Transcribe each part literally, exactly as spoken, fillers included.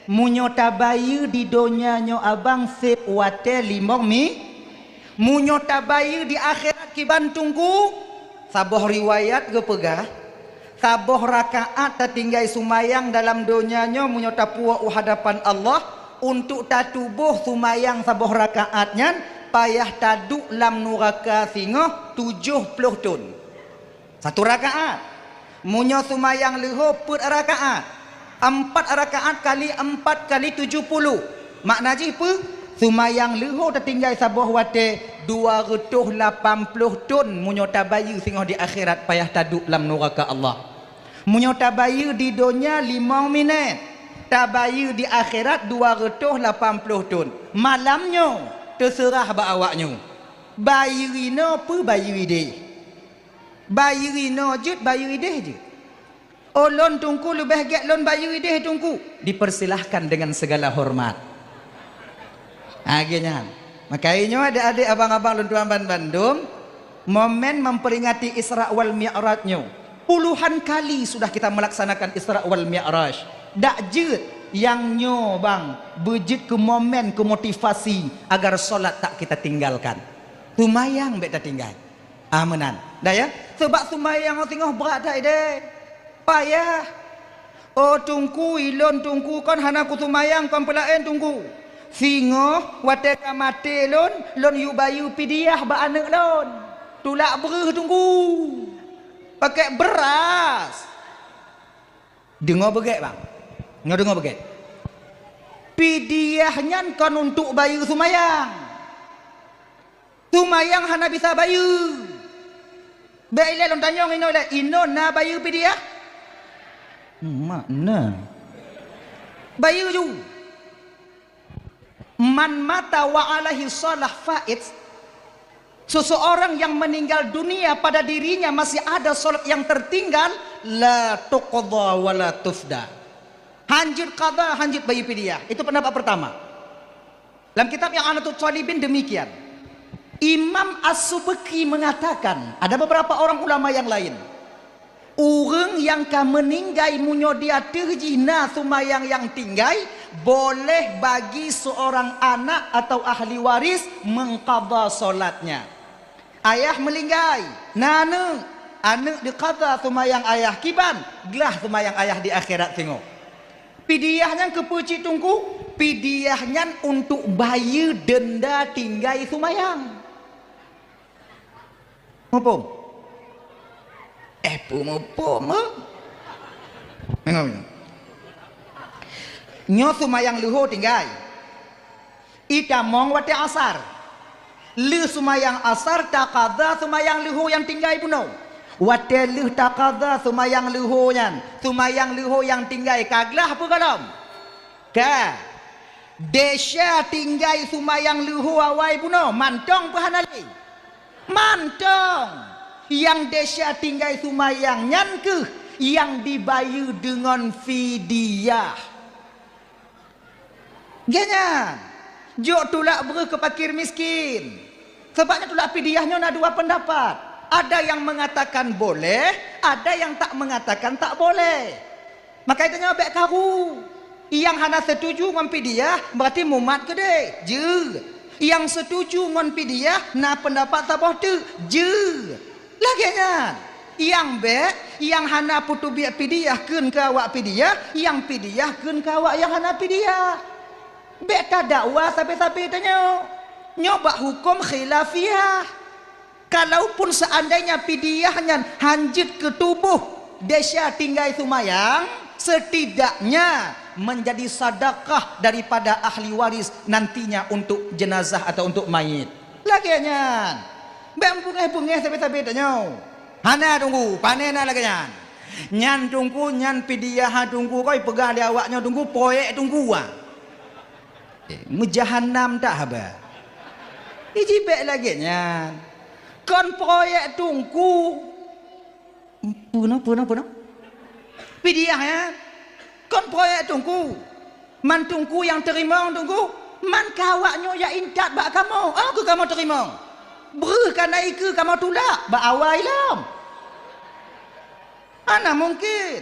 Meunyoe tabayeue di donya nyoe abang seb watée limong mi, meunyoe tabayeue di akhirat kiban teungku, saboh riwayat geupeugah, saboh rakaat tatinggai seumayang dalam donya nyoe meunyoe tapuwoe u hadapan Allah, untuk tatuboh seumayang saboh rakaat nyan payah taduek lam nuraka singoh tujoh ploh thon. Satu rakaat. Meunyoe seumayang leuho peuet rakaat, empat rakaat kali empat kali tujoh puluh. Makna jih peue? Seumayang leuho tatinggai saboh watée dua reutôh lapan ploh thon meunyoe tabayeue singoh di akhirat payah taduek lam nuraka Allah. Meunyoe tabayeue di donya limong minét, tabayeue di akhirat dua reutôh lapan ploh thon. Malam nyoe teuseurah bak awaknyoe. Bayeue inoe peue bayeue ideh? Bayeue inoe jeuet, bayeue ideh jeuet. Oh, lôn teungku leubeh gét lôn bayeue ideh teungku. Dipersilahkan dengan segala hormat. Ha, geuh nyan. Maka nyoe adek-adek abang-abang lôn tuan ban bandum, momen memperingati Isra wal Mi'raj nyoe. Puluhan kali sudah kita melaksanakan Isra wal Mi'raj. Dak jeuet nyang nyoe bang beujeuet keu momen keu motivasi agar solat tak kita tinggalkan. Seumayang bék tatinggai. Ah, meunan. Dah ya? Sebab seumayang singoh brat that ideh. Payah. Oh, teungku, ilôn teungku kon hana kuseumayang kon peulaén teungku. Singoh watée ka maté lôn, lôn yue bayeue pidiah bak aneuëk lôn. Tulak breuh teungku. Pakai beras. Deungoe beugét bang. Nyoe deungoe beugét. Pidiah nyan kon untuk bayeue seumayang. Seumayang hana bisa bayeue. Bék ilée lôn tanyong inoe lé, inoe na bayeue pidiah? Mak na. Bayeue ju. Man mata wa alaihi shalah fait. Seseorang yang meninggal dunia pada dirinya masih ada salat yang tertinggal, la tuqda wa la tufda. Hanjeuet qada, hanjeuet bayeue pidiah. Itu pendapat pertama. Dalam kitab I'anatut Talibin demikian. Imam As-Subki mengatakan, ada beberapa orang ulama yang lain, ureuëng nyang ka meuninggai meunyoe di ateueh jih na seumayang nyang tinggai, boleh bagi seorang anak atau ahli waris mengqadha salatnya. Ayah meuninggai, na aneuëk, aneuëk diqadha seumayang ayah kiban, glah seumayang ayah di akhirat singoh. Pidiah nyan keupeue cit teungku? Pidiah nyan untuk bayeue deunda tinggai seumayang. Muphom? Eh, peue muphom, eh? Nyoe, nyoe. Nyoe seumayang leuho tinggai. Itamong watée asar. Lheueh seumayang asar taqadha seumayang leuho nyang tinggai bunoe. Watée lheueh taqadha seumayang leuho nyan, seumayang leuho nyang tinggai ka glah peue gohlom? Ka. Desya tinggai seumayang leuho awai bunoe, mantong peue hana lé? Mantong. Nyang desya tinggai seumayang nyan kheueh nyang dibayeue deungon fidyah. Geuh nyan, jok tulak breuh keu fakir miskin. Sabab nyan tulak fidyah nyoe na dua pendapat. Ada yang mengatakan boleh, ada yang tak mengatakan tak boleh. Maka itu nyoe bék karu. Nyang hana setuju ngon fidyah, berarti mumat keudeh. Jeuet. Nyang setuju ngon fidyah, na pendapat saboh teuk. Jeuet. Lagée nyan, nyang bék, nyang hana peuteubiet fidyah kheun keu awak fidyah, nyang fidyah kheun keu awak nyang hana fidyah. Bék tadakwa sabe-sabe tanyoe. Nyoe bak huköm khilafiyah. Kalaupun seandainya fidyah nyan hanjeuet keu tuboh desya tinggai seumayang, setidaknya menjadi sedekah daripada ahli waris nantinya untuk jenazah atau untuk mayit. Lagée nyan. Bék beungéh-beungéh sabe-sabe tanyoe. Hana teungku, pane na lagée nyan. Nyan teungku, nyan fidyah teungku, koi peugah lé awak nyoe teungku, proyek teungku ah. Eh, meujahanam that haba. Iji bék lagée nyan. Kon proyek teungku. Puna, puna, puna. Fidyah nyan. Kon proyek teungku. Man teungku nyang teurimong teungku. Man keu awak nyoe jak intat bak kamoe. Oh, keu kamoe teurimong. Breuh kana ikeue kamoe tulak bak awai lom. Hana mungken.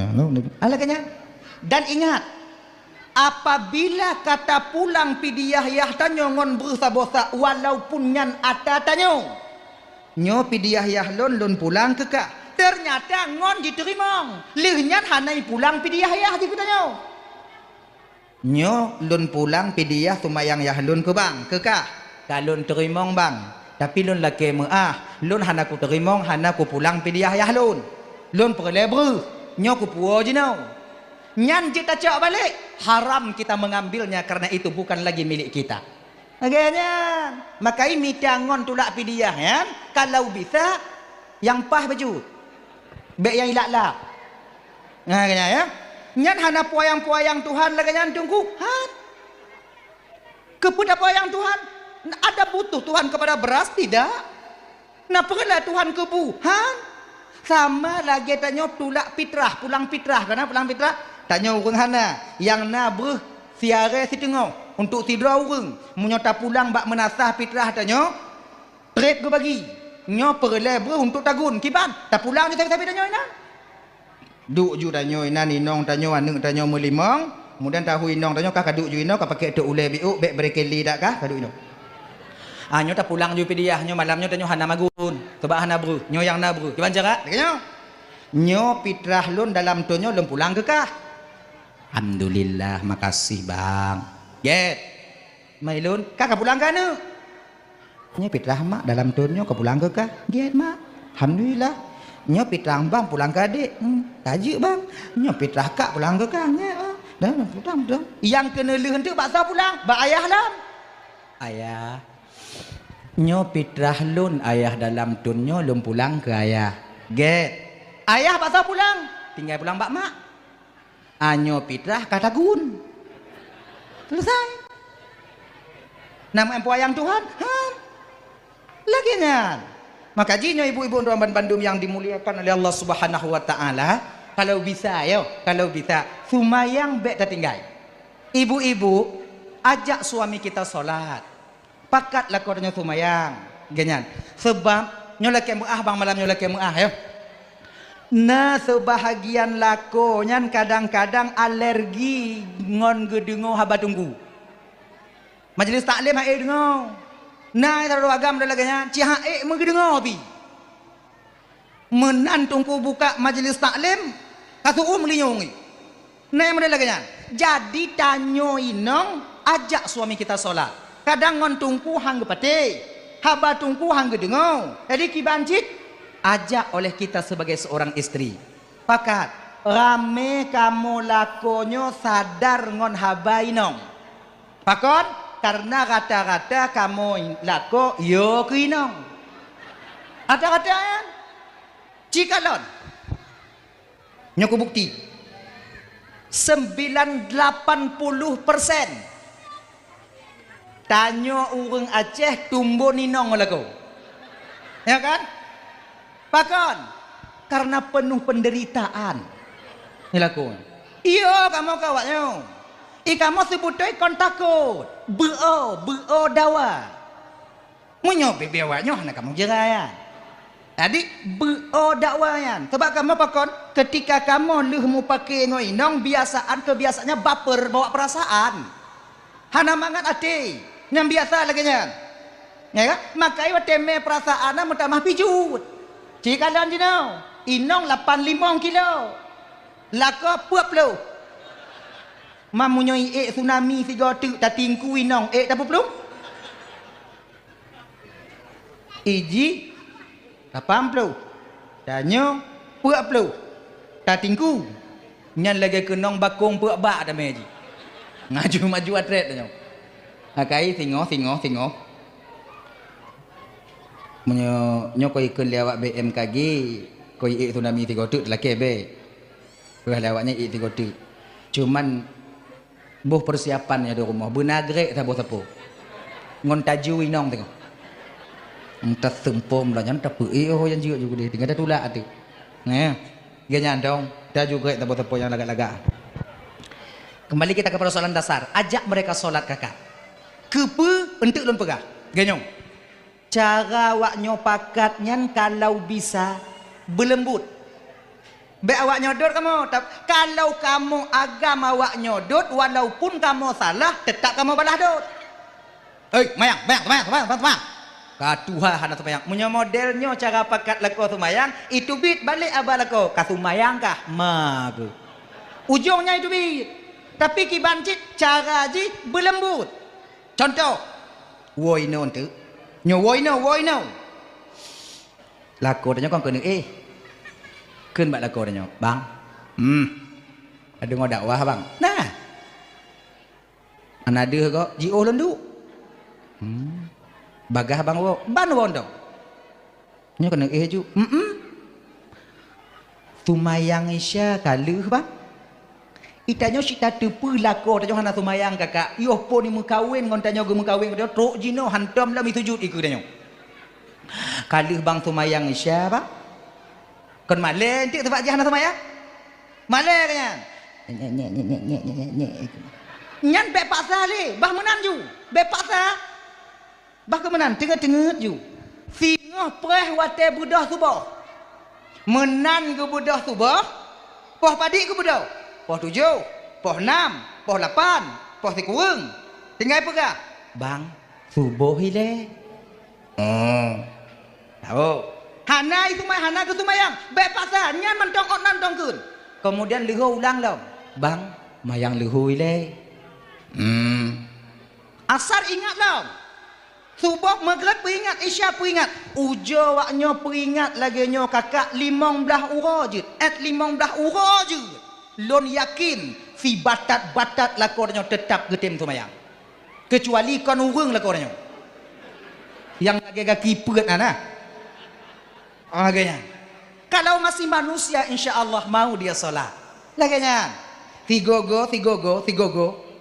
Nah, no, no. Alah kan nyan? Dan ingat, apabila ka tapulang pidiah yah tanyoe ngon breuh saboh sak, walaupun nyan ata tanyoe, Nyoe pidiah yah lôn, lôn pulang keu kah. Teunyata ngon jiteurimong. Lheueh nyan hana ipulang pidiah yah jih geutanyoe. Nyoe lôn pulang pidiah seumayang yah lôn keu bang, keu kah. Ka lôn teurimong bang, tapi lôn lakée meuáh, lôn hana kuteurimong, hana kupulang pidiah yah lôn. Lôn peureulée breuh, nyoe kupuwoe jinoe. Nyan jeuet tacok balek, haram kita mengambilnya karena itu bukan lagi milik kita. Lagée nyan, makai mita ngon tulak pidiah nyan, kalau bisa nyang paih bacut. Bék nyang ilak-lak. Nah, lagée nyan ya. Nyan hana peuyang-peuyang Tuhan lagée nyan Teungku. Han. Keupeue tapeuyang Tuhan? Ada butuh Tuhan kepada beras? Tidak. Na peureulée Tuhan keu bu? Han. Sama lagée tanyoe tulak pitrah, pulang pitrah. Kana pulang pitrah? Tanyoe ureuëng hana, nyang na breuh siarée siteungoh untuk sidroe ureuëng. Meunyoe tapulang bak meunasah pitrah tanyoe, treb geubagi. Nyoe peureulée breuh untuk tagun. Kiban? Tapulang ju sabe-sabe tanyoe inan. Duek ju tanyoe inan inong tanyoe, aneuëk tanyoe meulimong, kemudian tahu inong tanyoe ka, ka duek ju inoe, ka pakai tok ulée biôk, bék brekeli dak kah, ka duek inoe. Ah, nyoe tapulang ju pidiah, nyoe malam nyoe tanyoe hana magun, sabab hana breuh, nyoe nyang na breuh. Kiban cara? Lagée nyoe. Nyoe pitrah lôn dalam thon nyoe lôn pulang keu kah. Alhamdulillah, makasih bang. Gét. Mai lôn, ka, ka pulang keu aneuëk. Nyoe pitrah mak dalam thon nyoe ka pulang keu kah. Gét mak. Alhamdulillah. Nyoe pitrah bang pulang keu adék. Hmm, ka jeuet bang. Nyoe pitrah kak pulang keu kah. Gét bang. Dah, dah, pulang, pulang. Nyang keuneulheueh teuk bak soe pulang? Bak ayah lom. Ayah. Nyoe pitrah lôn ayah dalam thon nyoe lôn pulang keu ayah. Gét. Ayah bak soe pulang? Tinggai pulang bak mak. Anyoe pitrah ka tagun. Selesai. Nama empoayang Tuhan? Han. Lagée nyan. Maka jih nyoe ibu-ibu dan bandum yang dimuliakan oleh Allah Subhanahu wa taala, kalau bisa yo, kalau bisa, sumayang bék tatinggai. Ibu-ibu, ajak suami kita salat. Pakat lakoe tanyoe sumayang. Lagée nyan. Sebab nyoe lakée meuáh bang, malam nyoe lakée meuáh yo. Na seubahagian lakoe nyan kadang-kadang alergi ngon geudeungoe haba teungku. Majlis taklim han ék deungoe. Na sidroe agam lagée nyan, ci han ék meugeudeungoe pih. Meunan teungku buka majlis taklim, ka seuuem linyueng. Na nyang model lagée nyan. Jadi tanyoe inong ajak suami kita salat. Kadang ngon teungku han geupatéh, haba teungku han geudeungoe. Jadi kiban cit ajak oleh kita sebagai seorang istri. Pakat, ramé kamoe lakoe nyoe sadar ngon haba inong. Pakon? Karena rata-rata kamoe lakoe yo keu inong. Rata-rata nyan. Ci kalon. Nyoe kubukti. Sembilan lapan puluh persen tanyoe ureuëng Aceh tumbon inong lakoe. Ya kan? Pakon? Karena penuh penderitaan. Nyoe lakoe. Iyo kamoe keu awak nyoe. I kamoe seubeutôi kon takot. Beuo, beuo dawa. Meunyoe bibia awak nyoe hana kamoe jeurai. Jadi beuo dawa nyan. Sebab kamoe pakon, ketika kamoe lheueh mupake ngon inong, biasaan keubiasaannya baper, bawa perasaan. Hana mangat até. Nyang biasa lagée nyan. Ya kan? Makai watée mé perasaan na meutamah pijuet. Ci kalon jinoe, inong lapan limong kilo. Lakoe peuet ploh. Mam meunyoe iék tsunami sigoe teuk tatingku inong ék tapeuplong? Iji lapan ploh, tanyoe peuet ploh. Tatingku, nyan lagée keunong bakong peuet bak tamé jih. Ngaju maju atrét tanyoe. Akai singoh, singoh, singoh. Meunyoe nyoe koi ikheun lé awak B M K G, koi ék tsunami sigoe teuk talakée bék. Peugah lé awak nyan ék sigoe teuk. Cuman boh persiapan nyoe di rumoh, beuna grek saboh sapo. Ngon taju inong teungoh. Entah seumpom lah nyan tapeuék oh nyang jeuet ju keudeh, tinggai tatulak ateueh. Nah, geuh nyan dong, taju grek saboh sapo nyang lagak-lagak. Kembali kita ke persoalan dasar, ajak mereka sholat kakak. Keupeue enteuk lôn peugah? Geuh nyoe. Cara awak nyoe pakat nyan kalau bisa beuleumbut. Bék awak nyoe dot kamoe, ta-, kalau kamoe agam awak nyoe dot, walaupun kamoe salah, teutap kamoe balah dot. Hei, mayang, mayang, mayang, mayang, mayang, mayang. Ka tuha hana seumayang. Meunyoe model nyoe cara pakat lakoe seumayang, iteubiet balek aba lakoe, ka seumayang kah? Ma keuh. Ujong nyan iteubiet. Tapi kiban cit cara jih beuleumbot. Contoh, woe inoe teuk. Nyoe woe inoe, woe inoe. Lakoe tanyoe kon keuneuk éh. Kheun bak lakoe tanyoe, "Bang, hmm, ka deungoe dakwah, Bang?" Nah. Hana deuh gob, jiôh lôn duek. Hmm. Bagaih bang woe, ban woe dong. Nyoe keuneuk éh ju. Hmm. Seumayang Isya ka lheueh, Bang. Itanyoe cit tateupeue lakoe tanyoe hana seumayang, kakak. Yoh phon meukawen ngon tanyoe geumeukawen, tanyoe trok jinoe hantom lom sujut ikeue tanyoe. Ka lheueh, Bang, seumayang Isya, Bang. Kon malée enteuk sabab jih hana seumayang? Malée keu nyan. Nyan bék paksa lé, bah meunan ju. Bék paksa. Bah keu meunan, teungeut-teungeut ju. Singoh preh watée beudôh suboh. Meunan geubeudôh suboh, poh padit geubeudôh. Poh tujoh, poh nam, poh lapan, poh sikureueng. Tinggai peugah, "Bang, suboh ilée." Oh. Tahu. Hana iseumayang, hana geuseumayang. Bék paksa, nyan mantong ot nan tong kheun. Kemudian leuhô ulang lom. "Bang, mayang leuhô ilée." Hmm. Asar ingat lom. Suboh, Maghrib peuingat, Isya peuingat. Ujoe wak nyoe peuingat lagée nyoe, kakak, limong blaih uroe jeuet. Ét limong blaih uroe jeuet. Lôn yakin, sibatat-batat lakoe nyoe teutap geutem seumayang. Keucuali kon ureuëng lakoe nyoe. Nyang lagée gaki peuet na, na. Lagée nyan. Kalau masih manusia, insya Allah mau dia sholat. Lagée nyan. Sigogo, sigogo, sigogo.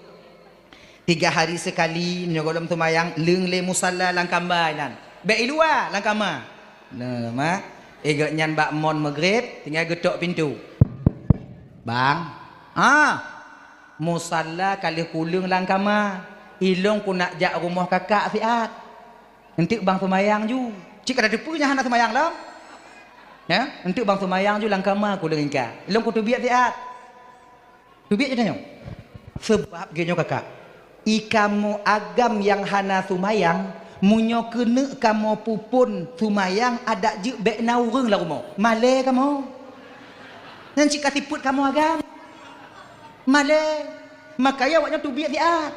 Tiga hari sekali, meunyoe gohlom seumayang, leueng lé musalla lam kamba nyan. Bék i luwa, lam kama. Nah, ma. Eh, gobnyan bak mon Maghrib, tinggai geutok pintoe. "Bang, ah, musalla ka lheueh kuleueng lam kama. Ilong ku nak jak rumoh kakak siat. Enteuk bang seumayang ju." Cit ka tateupeue nyan hana seumayang lom. Ya, enteuk bang seumayang ju lam kama kuleueng ingka. Ilong ku teubiet siat. Teubiet ju tanyoe. Seubab geuh nyoe kakak. I kamoe agam nyang hana seumayang, meunyoe keuneuk kamoe peuphon seumayang adak jeuet bék na ureuëng lam rumoh. Malée kamoe. Nyan cit ka sifeuet kamoe agam. Malée. Makajih awak nyoe teubiet siat.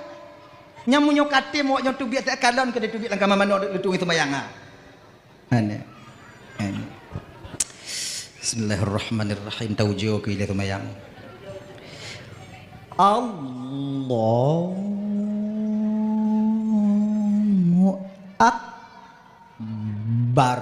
Nyan meunyoe ka tem awak nyoe teubiet siat, kalon keu teubiet lam kama manoe leutueng seumayang ha. Aneh. Aneh. Bismillahirrahmanirrahim. Taujoe keu ilée seumayang. Allahu Akbar.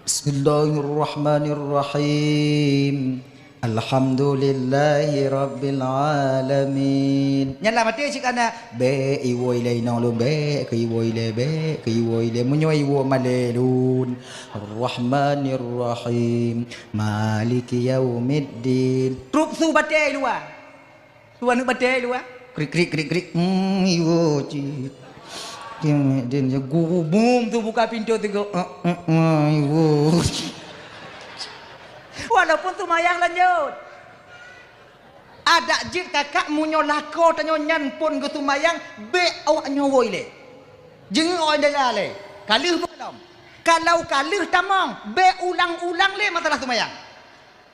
Bismillahirrahmanirrahim. Alhamdulillahi rabbil alamin. Nyan lah maté cit kana, "Bék iwoe ilée inong lôn, bék keu iwoe ilée, bék keu iwoe ilée. Meunyoe iwoe malée lôn." Rahmanirrahim. Maliki yaumiddin. Trup su batée luwa. Su aneuk batée luwa. Krik, krik, krik, krik. Hmm, iwoe cit. Din, din, guru bum su buka pintoe teugok. Eh, eh, eh, iwoe. Walaupun seumayang lanjut. Adak jeuet kakak meunyoe lakoe tanyoe nyan phon geuseumayang, bék awak nyoe woe ilée. Jeungeuk awak ilée. Ka lheueh beukalon. Kalau ka lheueh tamong, bék ulang-ulang lé masalah seumayang.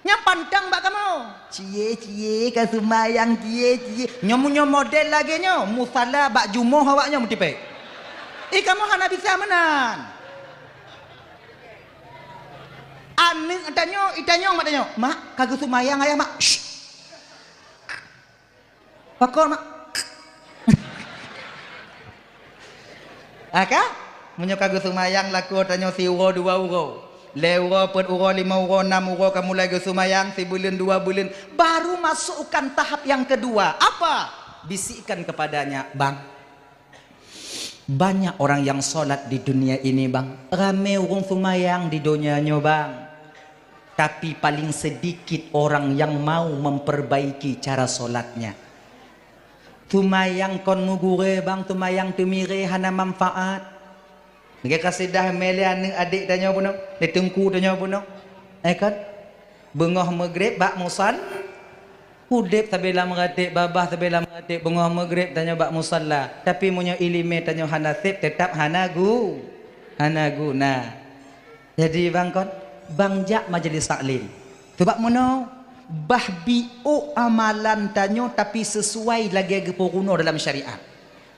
Nyan pantang bak kamoe. Cie, cie, ka seumayang, cie, cie. Nyoe meunyoe model lagée nyoe, musala bak jumoh awak nyoe meutipék. Eh, kamoe hana bisa meunan. Aneuk tanyoe, itanyong mak tanyoe, "Mak, ka geuseumayang ayah, Mak?" Shh. Pakon, Mak? Ah, ka? Meunyoe ka geuseumayang lakoe tanyoe siuroe dua uroe, lhée uroe, peuet uroe, limong uroe, nam uroe ka mulai geuseumayang, sibuleuen, dua buleuen, baru masukkan tahap yang kedua. Apa? Bisikkan kepadanya, "Bang, banyak orang yang sholat di dunia ini, Bang. Ramé ureuëng seumayang di donya nyoe, Bang. Tapi paling sedikit orang yang mau memperbaiki cara sholatnya. Seumayang kon meugurée, Bang, seumayang teumirée hana manfaat." Lagée ka sidah mé lé aneuk adék tanyoe bunoe, lé teungku tanyoe bunoe. Eh, kan? Beungoh Maghrib bak musal-, Udeb sabé lam ratéb, babah sabé lam ratéb, beungoh meugreb tanyoe bak musalla. Tapi meunyoe iéleumé tanyoe hana sép, teutap hana gu-, hana guna. Jadi bang kon, bang jak majlis taklim. Sabab meunoe, bah biôk amalan tanyoe tapi sisuai lagée geupeurunoe dalam syariat.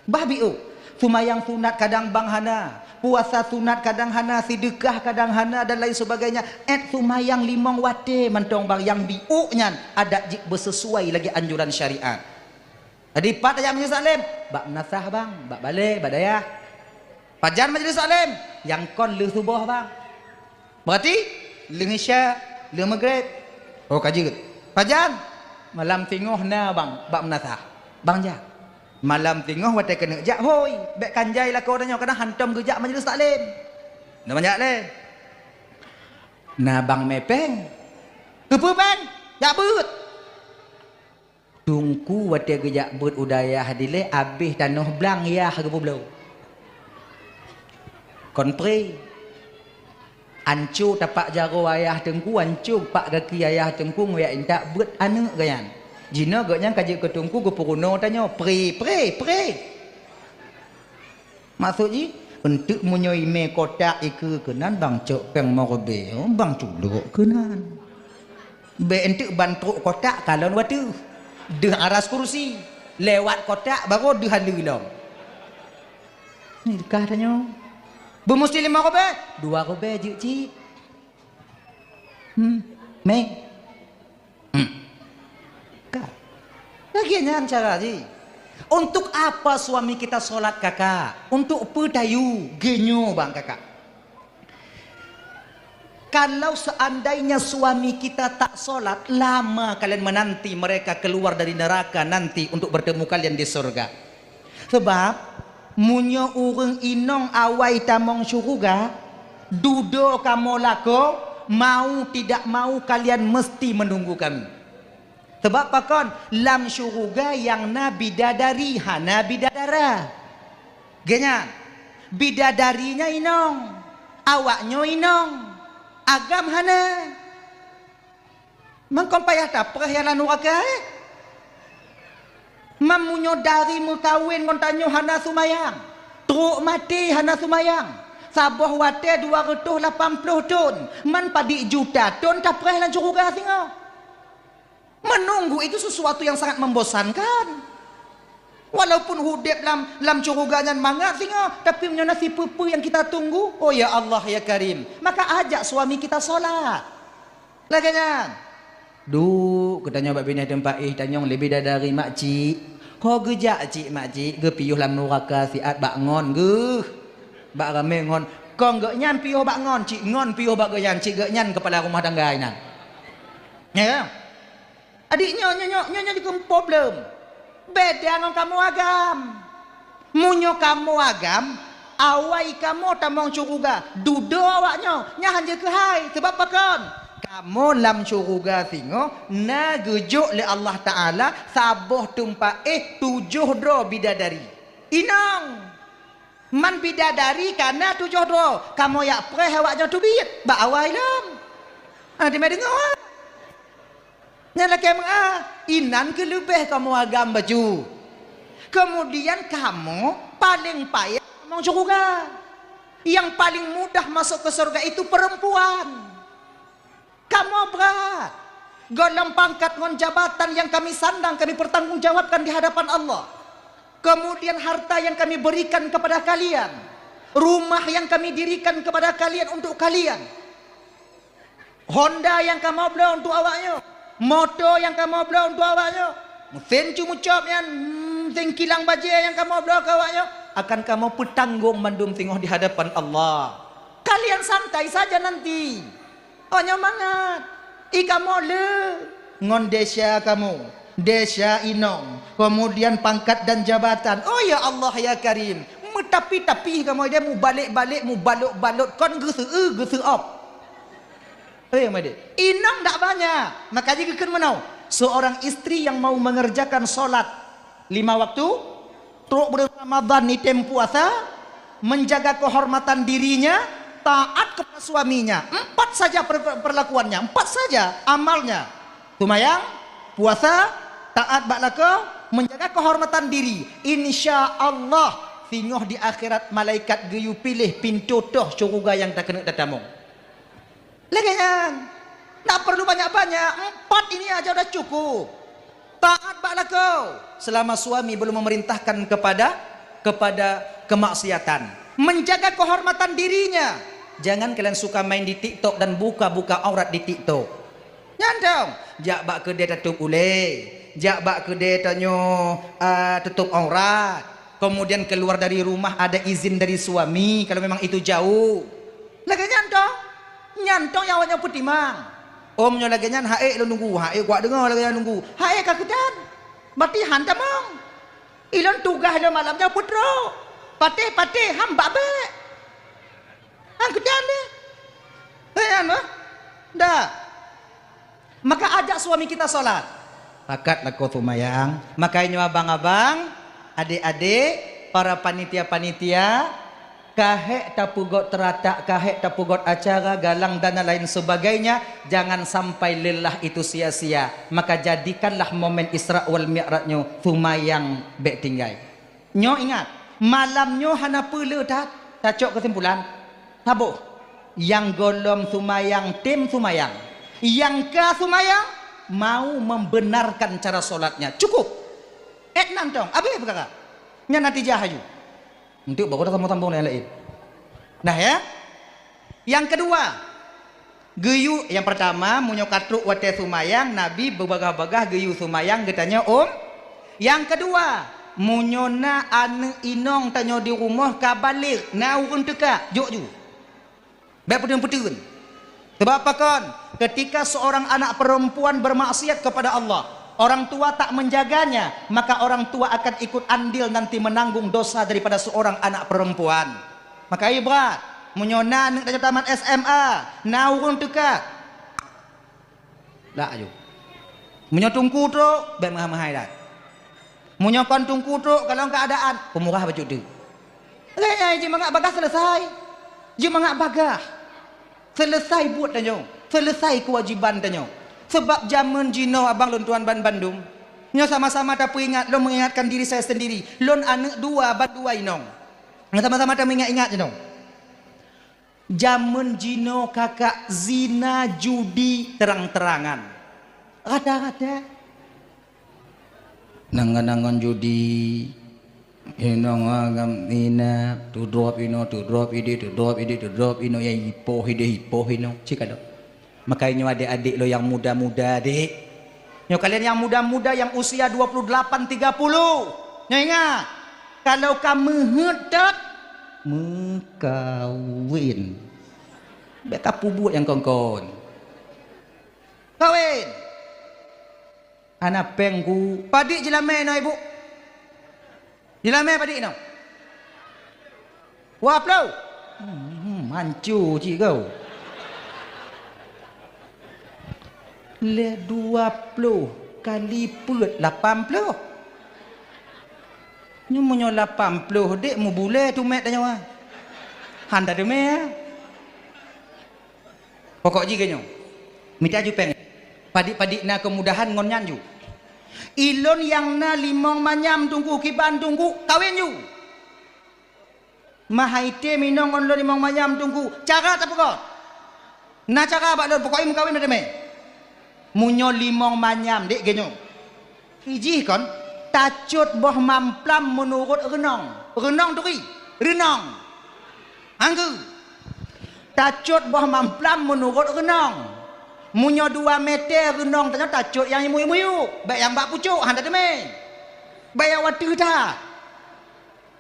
Bah biôk, seumayang sunat kadang bang hana, puasa sunat kadang hana, seudeukah kadang hana dan lain sebagainya. Ét seumayang limong watée mantong bang nyang biôk nyan adat jih beusisuai lagée anjuran syariat. Jadi pat tajak majlis taklim, bak meunasah bang, bak balée, bak dayah. Pajan majlis taklim, nyang kon lheueh suboh bang. Berarti lheueh isya, lheueh meugreb. Oh ka jeuet. Pajan? Malam singoh na bang bak meunasah. Bang jak. Malam singoh watée keuneuk jak hôi, bék kan jai lakoe tanyoe kadang hantom geujak majlis taklim. Na bang jak lé. Na bang mé péng. Keupeue péng? Jak beuet. Teungku watée geujak beuet u dayah dilée abéh tanoh blang yah geupeubloe. Kon pré. Anco tapak jaroe ayah teungku, anco pak gaki ayah teungku, nguyak intak beuet aneuëk geuh nyan. Jinoe geuh nyan ka jeuet keu teungku geupeurunoe tanyoe, pré, pré, pré. Maksud jih, eunteuk meunyoe imé kotak ikeue keunan bang cok péng meureubi, bang culok keunan. Bék eunteuk ban trok kotak kalon wateuh. Deuh aras kursi, lewat kotak baru deuh haleue lom. Ni kah tanyoe. Beumusti lima rubée, dua rubée jeuet cit. Hmm. Mé. Hmm. Ka. Lagée nyan cara jih. Untuk apa suami kita sholat, Kakak? Untuk peue tayue? Geunyoe bang, Kakak. Kalau seandainya suami kita tak sholat, lama kalian menanti mereka keluar dari neraka nanti untuk bertemu kalian di surga. Sebab, meunyoe ureuëng inong awai tamong syeuruga, dudoe kamoe lakoe, mau tidak mau kalian mesti menunggu kami. Sebab pakon? Lam syeuruga nyang na bidadari, hana bidadara. Geuh nyan, bidadari nyan inong, awaknyoe inong, agam hana. Mangkon payah tapreh nyang lam nuraka, eh? Man meunyoe dari meukawen ngon tanyoe hana seumayang, trok maté hana seumayang, saboh watée dua reutôh lapan ploh thon, man padub juta thon tapreh lam syeuruga singoh. Menunggu itu sesuatu yang sangat membosankan. Walaupun udeb lam, lam syeuruga nyan mangat singoh, tapi meunyoe na sipeue-peue nyang kita tunggu, oh ya Allah, ya Karim, maka ajak suami kita sholat. Lagée nyan. Duek, geutanyoe bak binéh teumpat éh tanyong leubeh dari makcik. Ho geujak cik makcik, geupiôh lam nuraka siat bak ngon geuh. Bak ramé ngon. Kong geuh nyan piôh bak ngon, cik ngon piôh bak geuh nyan, cik geuh nyan keupala rumah tangga inan. Ya. Adik nyoe, nyoe, nyoe, nyoe, nyoe jikeumpôb lom. Beda ngon kamoe agam. Meunyoe kamoe agam, awai kamoe tamong syeuruga, dudoe awaknyoe, nyan han jeuet keuhai. Sabab pakon? Kamoe lam syeuruga singoh na geujok lé Allah Taala saboh teumpat éh tujoh droe bidadari. Inong! Man bidadari ka na tujoh droe, kamoe jak preh awaknyoe teubiet bak awai lom. Hana teumé deungoe. Nyan lakée meu'ah, inan keuh leubeh kamoe agam bacut. Keumudian kamoe paleng payah tamong syeuruga. Nyang paleng mudah masok keu syeuruga itu peurempuan. Kamoe brat. Golom pangkat ngon jabatan nyang kami sandang kami pertanggungjawabkan di hadapan Allah. Kemudian harta yang kami berikan kepada kalian, rumah yang kami dirikan kepada kalian untuk kalian, Honda nyang kamoe bloe untuk awaknyoe, moto nyang kamoe bloe untuk awaknyoe, mesin cumucop nyan, mesin kilang bajée nyang kamoe bloe keu awaknyoe, akan kamoe peutanggong mandum singoh di hadapan Allah. Kalian santai saja nanti. Oh, nyoe mangat. I kamoe le ngon desya kamoe, desya inong, kemudian pangkat dan jabatan. Oh, ya Allah, ya Karim. Meutapi-tapi kamoe dia mubalek-balek, mubalot-balot, kon geuseu-eu, geuseuop. Eh, made. Inong dak banyak. Maka jih geukheun meunoe, seorang istri yang mau mengerjakan solat lima waktu, trok buleuen Ramadhan item puasa, menjaga kehormatan dirinya, taat kepada suaminya. Empat saja per-, perlakuannya, empat saja amalnya. Seumayang, Puasa, taat bak lakoe, menjaga kehormatan diri. Insya Allah, singoh di akhirat malaikat geuyue piléh pintoe toh syeuruga nyang takeuneuk tatamong. Lagée nyan. Tak perlu banyak-banyak. Empat ini aja udah cukup. Taat bak lakoe selama suami belum memerintahkan kepada kepada kemaksiatan. Menjaga kehormatan dirinya. Jangan kalian suka main di TikTok dan buka-buka aurat di TikTok. Nyan dong, jak bak keudè tatôp ulée, jak bak keudè tanyoe, a, tutôp aurat. Kemudian keluar dari rumah ada izin dari suami kalau memang itu jauh. Lagée nyan dong. Nyan dong nyang awaknyan peutimang. Om nyoe lagée nyan, haék lôn nunggu, haék kuat deungoe lagée nyan nunggu. Haék ka keudan. Berarti han tamong. Ilôn tugaih lôn malam nyoe peutrok. Patéh-patéh han bak bék. Han keudan deh. Eh, han bah. Dah. Maka ajak suami kita salat. Pakat lakoe seumayang. Maka nyoe abang-abang, adék-adék, para panitia-panitia, ka hék tapeugot teuratak, ka hék tapeugot acara, galang dan lain sebagainya, jangan sampai lelah itu sia-sia. Maka jadikanlah momen Isra wal Mi'raj nyoe seumayang bék tinggai. Nyoe ingat, malam nyoe hana peue le that, tacok keusimpulan. Saboh, nyang gohlom seumayang tem seumayang. Nyang ka seumayang mau membenarkan cara solatnya. Cukup. Et nan tong, abéh peukara. Nyan natijah aju. Enteuk baru dah sambung-sambung laén-laén. Nah ya. Nyang keudua, geuyue, nyang peurtama, meunyoe ka trok watée seumayang, Nabi beubagaih-bagaih geuyue seumayang geutanyoe, um. Nyang keudua, meunyoe na aneuëk inong tanyoe di rumoh ka baligh, na ureuëng teuka, jok ju. Bék peuteun-peuteun. Sebab pakon? Ketika seorang anak perempuan bermaksiat kepada Allah, orang tua tak menjaganya, maka orang tua akan ikut andil nanti menanggung dosa daripada seorang anak perempuan. Maka ibrat, meunyoe na aneuëk tanyoe tamat S M A, na ureuëng teuka, lak aju. Meunyoe teungku trok, bék meuhai-meuhai that. Meunyoe kon teungku trok, kalon keuadaan, peumurah bacut teuk. Lagée nyan jimangat bagaih seuleusai. Jimangat bagaih. Seuleusai buet tanyoe, seuleusai keuwajiban tanyoe. Sabab jamén jinoe abang lôn tuan ban bandum, nyoe sama-sama tapeuingat, lôn meuingatkan diri saya sendiri, lôn aneuëk dua ban dua inong. Nyoe sama-sama tameuingat-ingat jinoe. Jamén jinoe kakak zina judi terang-terangan. Rata-rata. Nang ngon judi, inong agam ina, tudrop ino, tudrop idi, tudrop idi, tudrop ino, ya ipoh idi, ipoh ino. Cik ada. Makanya nyoe adik-adik lo yang muda-muda, dek. Nyoe kalian yang muda-muda yang usia dua puluh delapan, tiga puluh. Nyoe ingat, kalau ka meuheuet that, meukawin. Bék ka peubuet nyang kon-kon. Kawin. Hana péng ku. Padit jilamé inoe, Ibu? Jilamé padit inoe? Dua ploh. Hmm, manco cit kau. Lé dua ploh kali peuet lapan ploh. Nyoe meunyoe lapan ploh dek meubulée tumét tanyoe. Han tateumé. Pokok jih keu nyoe, mita ju péng. Padit-padit na keumudahan ngon nyan ju. Ilôn nyang na limong manyam teungku, kiban teungku, kawén ju. Mahai tém inong ngon lôn limong manyam teungku, cara tapeugot. Na cara bak lôn, pokok jih meukawén na teumé. Meunyoe limong manyam, dek keu nyoe. Ijih kon, tacot boh mamplam meunurot reunong. Reunong turi, reunong. Anggeue. Tacot boh mamplam meunurot reunong. Meunyoe dua meter reunong tanyoe tacot nyang miyueb-miyueb, bék nyang bak pucok, han tateumé. Bék nyang watée that.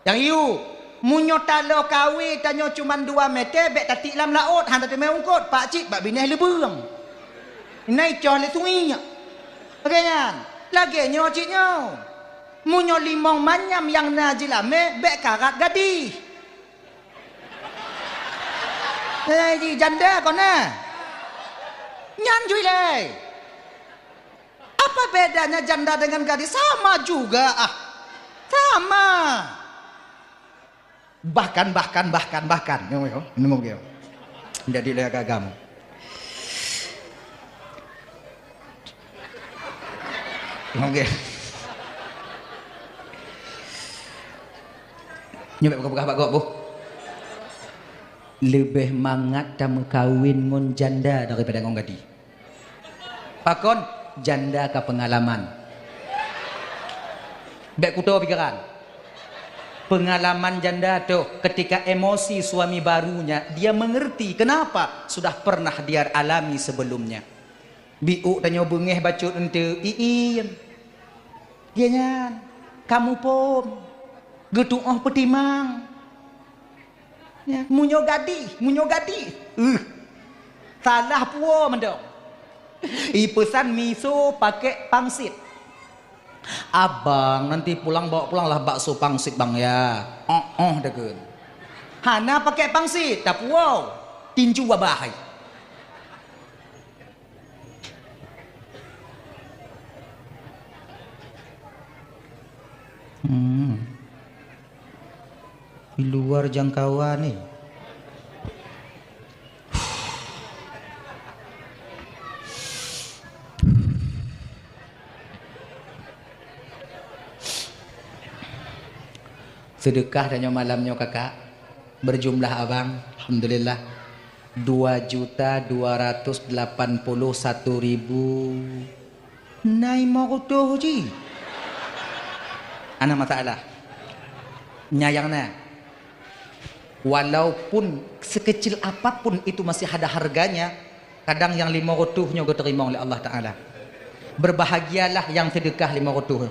Nyang yue, meunyoe taloe kawé tanyoe cuman dua meter, bék tatiek lam laôt, han tateumé eungkôt, pakcit bak binéh leubeueng. Inan icoh lé sungiek. Lagée nyan, lagée nyoe cit nyoe. Meunyoe limong manyam nyang na jilamé, bék karat gadih. Eh, ji janda kon na. Nyan ju ilée. Apa bedanya janda dengan gadis? Sama juga, ah. Sama. Bahkan, bahkan, bahkan, bahkan. Yo, yo, nemu yo. Jadi lé agam. Oke. Nyoe bèk peugah-peugah bak gob, boh. Leubeh mangat tameukawen ngon janda daripada ngon gadih. Pakon? Janda ka peungalaman. Bèk kuto pikiran. Peungalaman janda toh, ketika emosi suami barunya, dia mengerti kenapa sudah pernah dia alami sebelumnya. Biôk tanyoe beungéh bacut eunteuk, iin. Dia nyan, kamoe phôn, geutu'oh peutimang. Ya, meunyoe gadih, meunyoe gadih, uh, salah puwoe mantong. Ipeusan miso pakai pangsit. "Abang, nanti pulang bawa pulanglah bakso pangsit, Bang, ya." Oh, oh, dekeun. Hana pakai pangsit, tapuwoe. Tinju babah hai. Hmm. Di luar jangkauan ni. Seudeukah tanyoe malam nyoe, Kakak, berjumlah abang, alhamdulillah, dua juta dua ratus delapan puluh satu ribu. Na limong reutôh jih. Hana masalah. Nyang na. Walaupun sekecil apapun itu masih ada harganya, kadang nyang limong reutôh nyoe geuteurimong lé Allah Taala. Berbahagialah nyang seudeukah limong reutôh.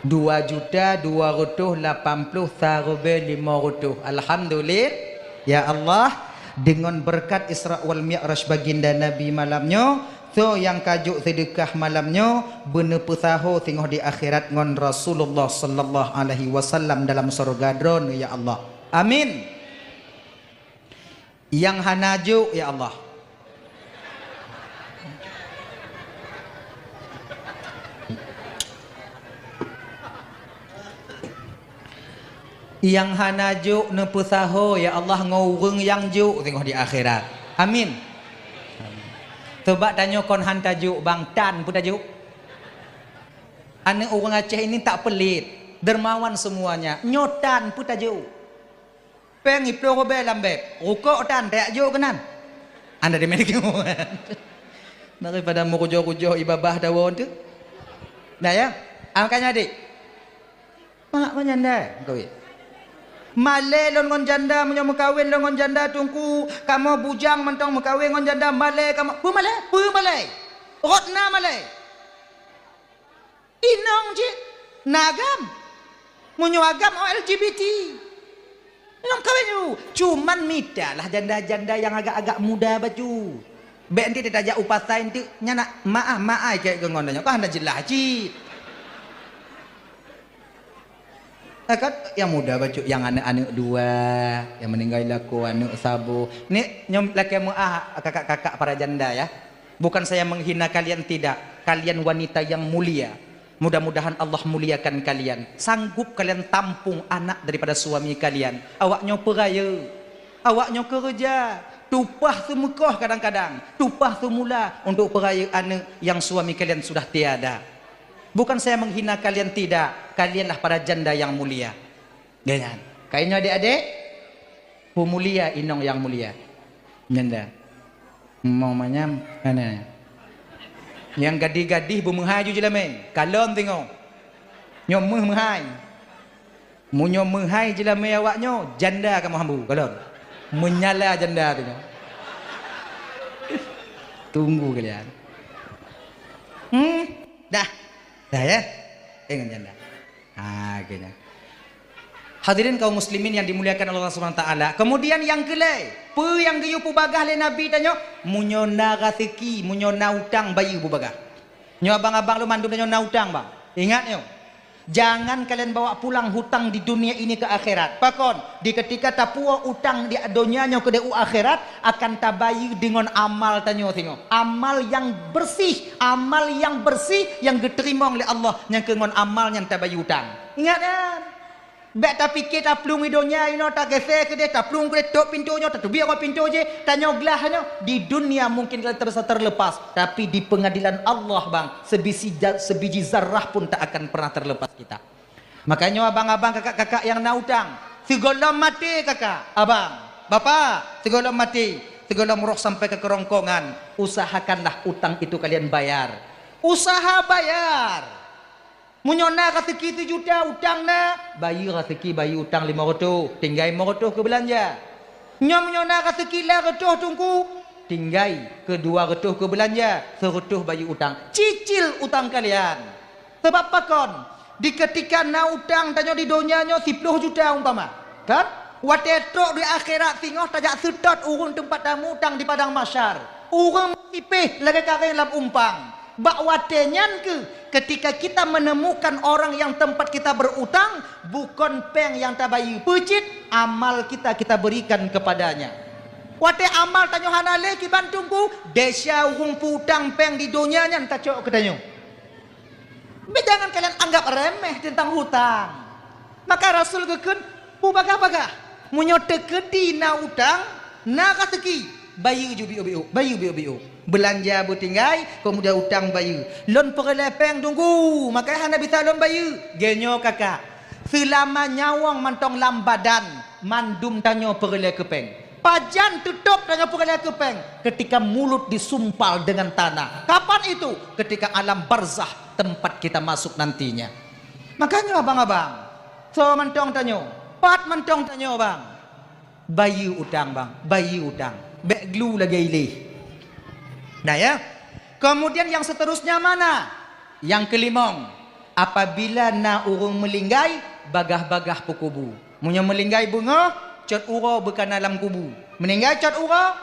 Dua juta dua reutôh lapan ploh sareubèe limong reutôh. Alhamdulillah. Ya Allah, deungon beureukat Isra wal Mi'raj baginda Nabi malam nyoe, soe nyang ka jok seudeukah malam nyoe, beuneupeusaho singoh di akhirat ngon Rasulullah sallallahu alaihi wasallam dalam syeuruga Droeneuh, ya Allah. Amin. Nyang hana jok, ya Allah. Nyang hana jok neupeusaho, ya Allah, ngon ureueng nyang jok singoh di akhirat. Amin. Amin. Coba tanyoe kon han tajok, bang, tan peue tajok? Aneuk ureueng Aceh ini tak pelit, dermawan semuanya. Nyoe tan peue tajok? Péng iploh rubèe lam bèb, rukok tan tajak jok keunan. Anda dimiliki. Daripada meurujoh-rujoh ibabah dawa tu. Nah ya, angkanya adik. Mak meunyan dai meukawen. Malèe lôn ngon janda, meunyoe meukawen lôn ngon janda teungku, kamoe bujang mantong meukawen ngon janda, malèe kamoe. Peue malèe? Peue malèe? Rot na malèe. Inong cit na agam. Meunyoe agam, oh, L G B T. Inong kawen dulu. Cuman mitalah janda-janda nyang agak-agak muda bacut. Bèk nanti tajak u pasai nanti, nyan nak maah-maah kèk keu ngon nyoe. Kan hana jeulaih cit. Nah, kan nyang muda bacut, nyang aneuk-aneuk dua, nyang meuninggai lakoe aneuk saboh. Ni nyoe lakèe meuah kakak-kakak para janda ya. Bukan saya menghina kalian, tidak. Kalian wanita yang mulia. Mudah-mudahan Allah muliakan kalian. Sanggup kalian tampung anak daripada suami kalian. Awak nyoe peurayeuk. Awak nyoe keureuja. Tupah seumeukoh kadang-kadang. Tupah seumula untuk peurayeuk aneuk yang suami kalian sudah tiada. Bukan saya menghina kalian, tidak. Kalianlah para janda yang mulia. Nyan. Kainyoe adik-adik, peumulia inong nyang mulia. Nyan dah. Mau manyam, mana? Nyang gadih-gadih beumeuhai ju jeulamé. Kalon teungoh. Nyoe meuh meuhai. Meunyoe meuhai jeulamé awak nyoe, janda kamoe hambu, kalon. Meunyala janda teungoh. Tunggu kalian. Hmm? Dah. Dah ya? Eh, ngon janda. Ha, akhirnya. Hadirin kaum muslimin yang dimuliakan Allah Subhanahu wa taala. Kemudian nyang keulhèe, peue nyang geuyue peubagah lé Nabi tanyoe? Meunyoe na raseuki, meunyoe na utang, bayeue beubagah. Nyoe abang-abang lôn mandum tanyoe na utang, bang. Ingat nyoe. Jangan kalian bawa pulang hutang di dunia ini ke akhirat. Pakon? Di ketika tapuwoe utang di donya nyoe keudéh u akhirat, akan tabayeue deungon amal tanyoe singoh. Amal nyang bersih, amal nyang bersih nyang geuteurimong lé Allah nyang keu ngon amal nyang tabayeue utang. Ingat kan? Bék tapike taplueng di donya inoe, tagése keudeh, taplueng keudeh, tôp pintoe nyoe, tateubiet ngon pintoe jih, tanyoe glah nyoe. Di dunia mungkin kita terasa terlepas, tapi di pengadilan Allah, bang, sebiji ja-, sebiji zarah pun tak akan pernah terlepas kita. Makanya abang-abang, kakak-kakak yang na utang, sigohlom maté kakak, abang, bapak, sigohlom maté, sigohlom roh sampai ke kerongkongan, usahakanlah utang itu kalian bayar. Usaha bayar. Meunyoe na raseuki sijuta utang na, bayeue raseuki, bayeue utang limong reutôh, tinggai limong reutôh keu beulanja. Nyoe meunyoe na raseuki lapan reutôh teungku, tinggai keu dua reutôh keu beulanja, seureutôh bayeue utang. Cicil utang kalian. Sabab pakon? Di keutika na utang tanyoe di donya nyoe siploh juta umpama, kan? Watée trok di akhirat singoh tajak seutôt ureuëng teumpat tamutang di padang mahsyar. Ureuëng sipéh lagée karéng lam umpang. Bak watée nyan keuh, ketika kita menemukan orang yang tempat kita berutang, bukon péng nyang tabayeue, peucit amal kita, kita berikan kepadanya. Watée amal tanyoe hana lé kiban teungku, desya ureuëng peu-utang péng di donya nyan tacok keu tanyoe. Bék jangan kalian anggap remeh teuntang hutang. Maka Rasul geukheun, "Peubagah-bagah, meunyoe teukeudi na utang, na raseuki, bayeue ju biôk-biôk, bayeue biôk-biôk. Beulanja beutinggai, keumudian utang bayeue. Lôn peureulée péng teungku, maka hana bisa lôn bayeue." Geunyoe kakak, seulama nyawöng mantong lam badan, mandum tanyoe peureulée keu péng. Pajan teutôb tanyoe peureulée keu péng? Ketika mulut disumpal dengan tanah. Kapan itu? Ketika alam barzah, tempat kita masuk nantinya. Makanya abang-abang, soe mantong tanyoe, pat mantong tanyoe bang, bayeue utang bang, bayeue utang. Bék glu lagée ileh. Nah ya. Kemudian yang seterusnya mana? Yang kelimong, apabila na ureuëng meulinggai, bagah-bagah peukubu. Meunyoe meulinggai beungoh, cot uroe beukana lam kubu. Meuninggai cot uroe,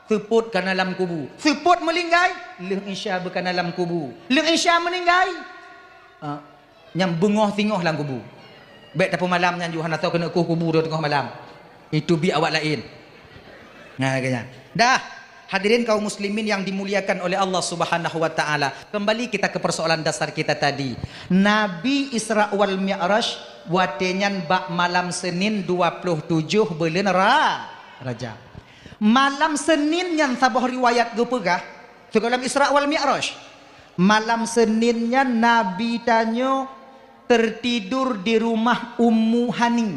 seupôt kana lam kubu. Seupôt meulinggai, lheueh isya beukana lam kubu. Lheueh isya meuninggai, ah, nyang beungoh singoh lam kubu. Bék tapeumalam nyan ju hana soe keuneuk kueh kubu teungoh malam. Itu biek awak laén. Nah, kaya. Dah, hadirin kaum muslimin yang dimuliakan oleh Allah Subhanahu wa taala. Kembali kita ke persoalan dasar kita tadi. Nabi Isra wal Mi'raj watée nyan bak malam Senin dua puluh tujoh buleuen Ra-, Rajab. Malam Senin nyan saboh riwayat geupeugah, sigohlom Isra wal Mi'raj. Malam Senin nyan Nabi tanyoe tertidur di rumah Ummu Hani.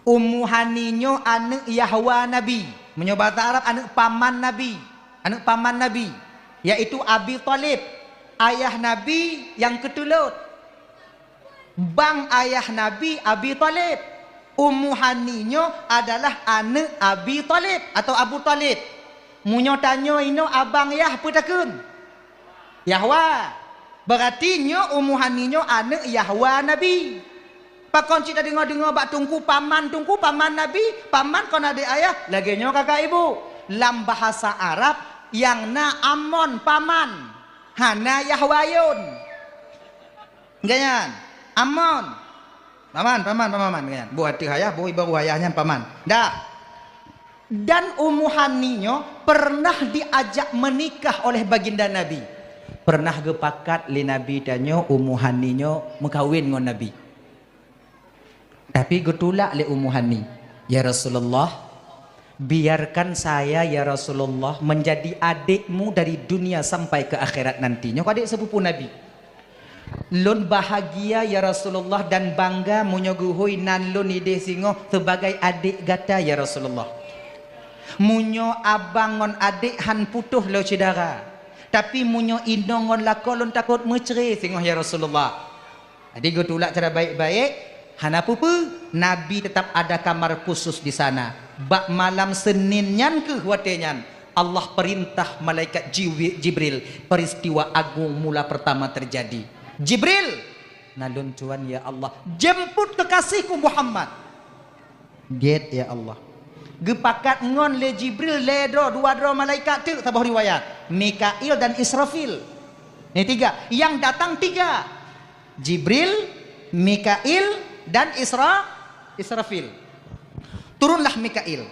Ummu Hani nyoe aneuëk Yahwa Nabi. Meunyoe basa Arab, aneuëk paman Nabi. Aneuëk paman Nabi, yaitu Abi Thalib, ayah Nabi nyang keutulot. Bang ayah Nabi Abi Thalib. Ummu Hani nyoe adalah aneuëk Abi Thalib atau Abu Thalib. Meunyoe tanyoe inoe abang yah peue takheun? Yahwa. Berarti nyoe Ummu Hani nyoe aneuëk Yahwa Nabi. Pakon cit tadeungoe-deungoe bak teungku paman, teungku paman Nabi, paman kon adék ayah, lagée nyoe kakak ibu. Lam bahasa Arab nyang na amon paman, hana Yahwa yon. Ganyan, amon. Paman, paman, paman, ganyan. Boh ateueh ayah, boh ibaroe ayah nyan paman. Dah. Dan Ummu Hani nyoe pernah diajak menikah oleh baginda Nabi. Pernah geupakat lé Nabi tanyoe Ummu Hani nyoe meukawen ngon Nabi. Tapi geutulak lé Ummu Hani, "Ya Rasulullah, biarkan saya, ya Rasulullah, menjadi adikmu dari dunia sampai ke akhirat nanti." Nyoe adék sepupu Nabi. "Lôn bahagia, ya Rasulullah, dan bangga meunyoe geuhôi nan lôn idéh singoh sebagai adék gata, ya Rasulullah. Meunyoe abang ngon adék han putôh lé syedara, tapi meunyoe inong ngon lakoe lôn takot meucré singoh, ya Rasulullah." Jadi geutulak cara baik-baik, hana peue-peue, Nabi tetap ada kamar khusus di sana. Bak malam Senin nyan keuh watée nyan, Allah perintah malaikat Jiwi-, Jibril, peristiwa agung mula pertama terjadi. "Jibril, na lôn tuan ya Allah, jemput kekasihku Muhammad." "Gét ya Allah." Geupakat ngon lé Jibril lhée droe, dua droe malaikat teuk saboh riwayat, Mikail dan Israfil. Ini tiga, yang datang tiga. Jibril, Mikail, dan Isra-, Israfil. Turunlah Mikail.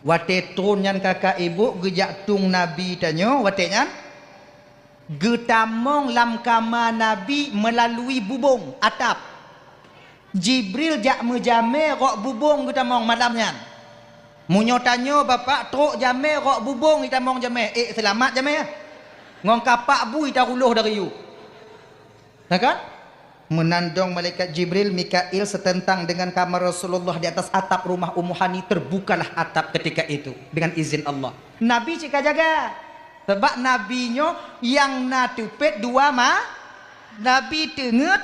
Watée trôn nyan kakak ibu geujak tueng Nabi tanyoe, watée nyan geutamong lam kama Nabi meulalu bubông atap. Jibril jak meujamé rot bubông geutamong malam nyan. Meunyoe tanyoe bapak trok jamé rot bubông geutamong jamé, ék seulamat jamé. Ngon kapak bui taruloh dari yue. Na kan? Meunan dong malaikat Jibril, Mikail seuteuntang deungon kamar Rasulullah di atas atap rumah Ummu Hani, terbukalah atap ketika itu dengan izin Allah. Nabi cit ka jaga. Sabab Nabi nyoe nyang na teupet dua ma-, Nabi teungeut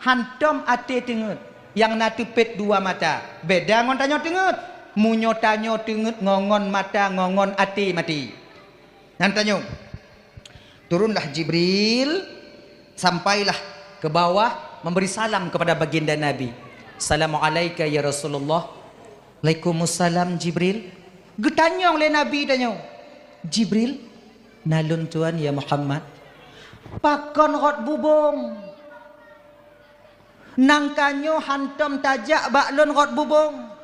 hantom até teungeut, nyang na teupet dua mata. Beda ngon tanyoe teungeut. Meunyoe tanyoe teungeut ngon, ngon mata, ngon, ngon até maté. Nyan tanyoe. Turunlah Jibril, sampailah ke bawah, memberi salam kepada baginda Nabi. "Assalamualaika ya Rasulullah." "Waalaikumsalam Jibril." Geutanyong lé Nabi tanyoe, "Jibril, na lôn tuan ya Muhammad." "Pakon rot bubông?" "Nangka nyoe hantom tajak bak lôn rot bubông.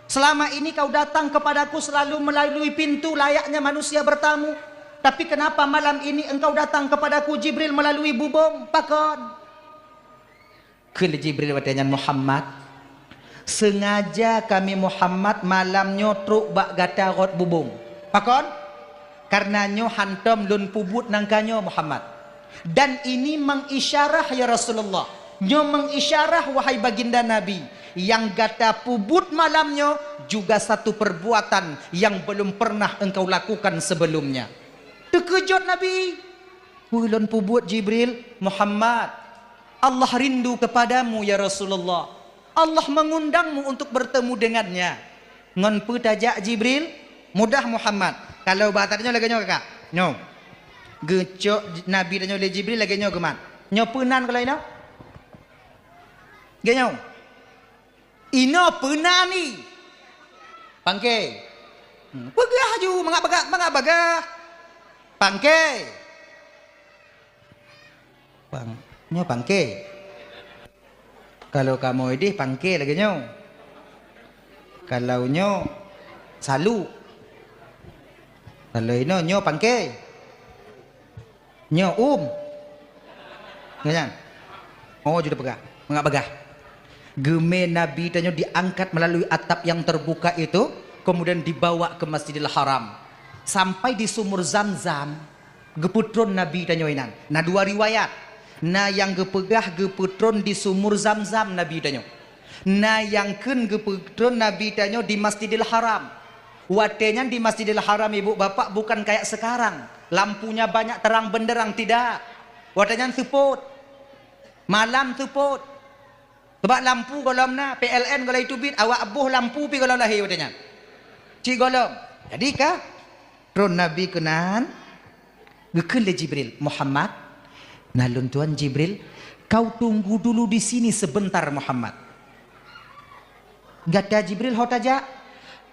Selama ini kau datang kepadaku selalu melalui pintu layaknya manusia bertamu. Tapi kenapa malam ini engkau datang kepadaku Jibril melalui bubông? Pakon?" Kheun lé Jibril watée nyan, "Muhammad, sengaja kami Muhammad malam nyoe trok bak gata rot bubông." "Pakon?" "Karena nyoe hantom lôn peubuet nangka nyoe Muhammad. Dan ini mengisyarah ya Rasulullah. Nyoe mengisyarah wahai baginda Nabi, nyang gata peubuet malam nyoe juga satu perbuatan yang belum pernah engkau lakukan sebelumnya." Teukeujot Nabi. "Peue lôn peubuet Jibril?" "Muhammad, Allah rindu kepadamu ya Rasulullah. Allah mengundangmu untuk bertemu dengannya." "Ngon peue tajak Jibril?" "Mudah Muhammad. Kalau bahasa tanyoe lagée nyoe kakak. Nyoe. Geucok Nabi tanyoe lé Jibril lagée nyoe geumat. Nyoe peunan kalau inoe?" "Lagée nyoe." "Inoe peunan ni." "Pangke." Hmm, peugah ju, mangat bagah, mangat bagah. "Pangke." Pang-, nyoe pangke. Kalau kamoe ideh pangke lagée nyoe. Kalau nyoe saluk. Kalau inoe nyoe pangke. Nyoe um. Nyan. Oh, ju peugah. Mangat bagah. Geumé Nabi tanyoe diangkat melalui atap yang terbuka itu, kemudian dibawa ke Masjidil Haram. Sampai di sumur Zamzam, geupeutron Nabi tanyoe inan. Na dua riwayat. Na nyang geupeugah geupeutron di sumur Zamzam Nabi tanyoe. Na nyang kheun geupeutron Nabi tanyoe di Masjidil Haram. Watée nyan di Masjidil Haram, ibu bapak, bukan kayak sekarang, lampunya banyak terang benderang, tidak. Watée nyan seupôt. Malam seupôt. Sebab lampu gohlom na, P L N gohlom teubiet, awak boh lampu pi gohlom lahé watée nyan. Cit gohlom. Jadi ka tron Nabi keunan, geukheun lé Jibril, "Muhammad, na lôn tuan Jibril, kau tunggu dulu di sini sebentar, Muhammad." "Gata Jibril ho tajak?"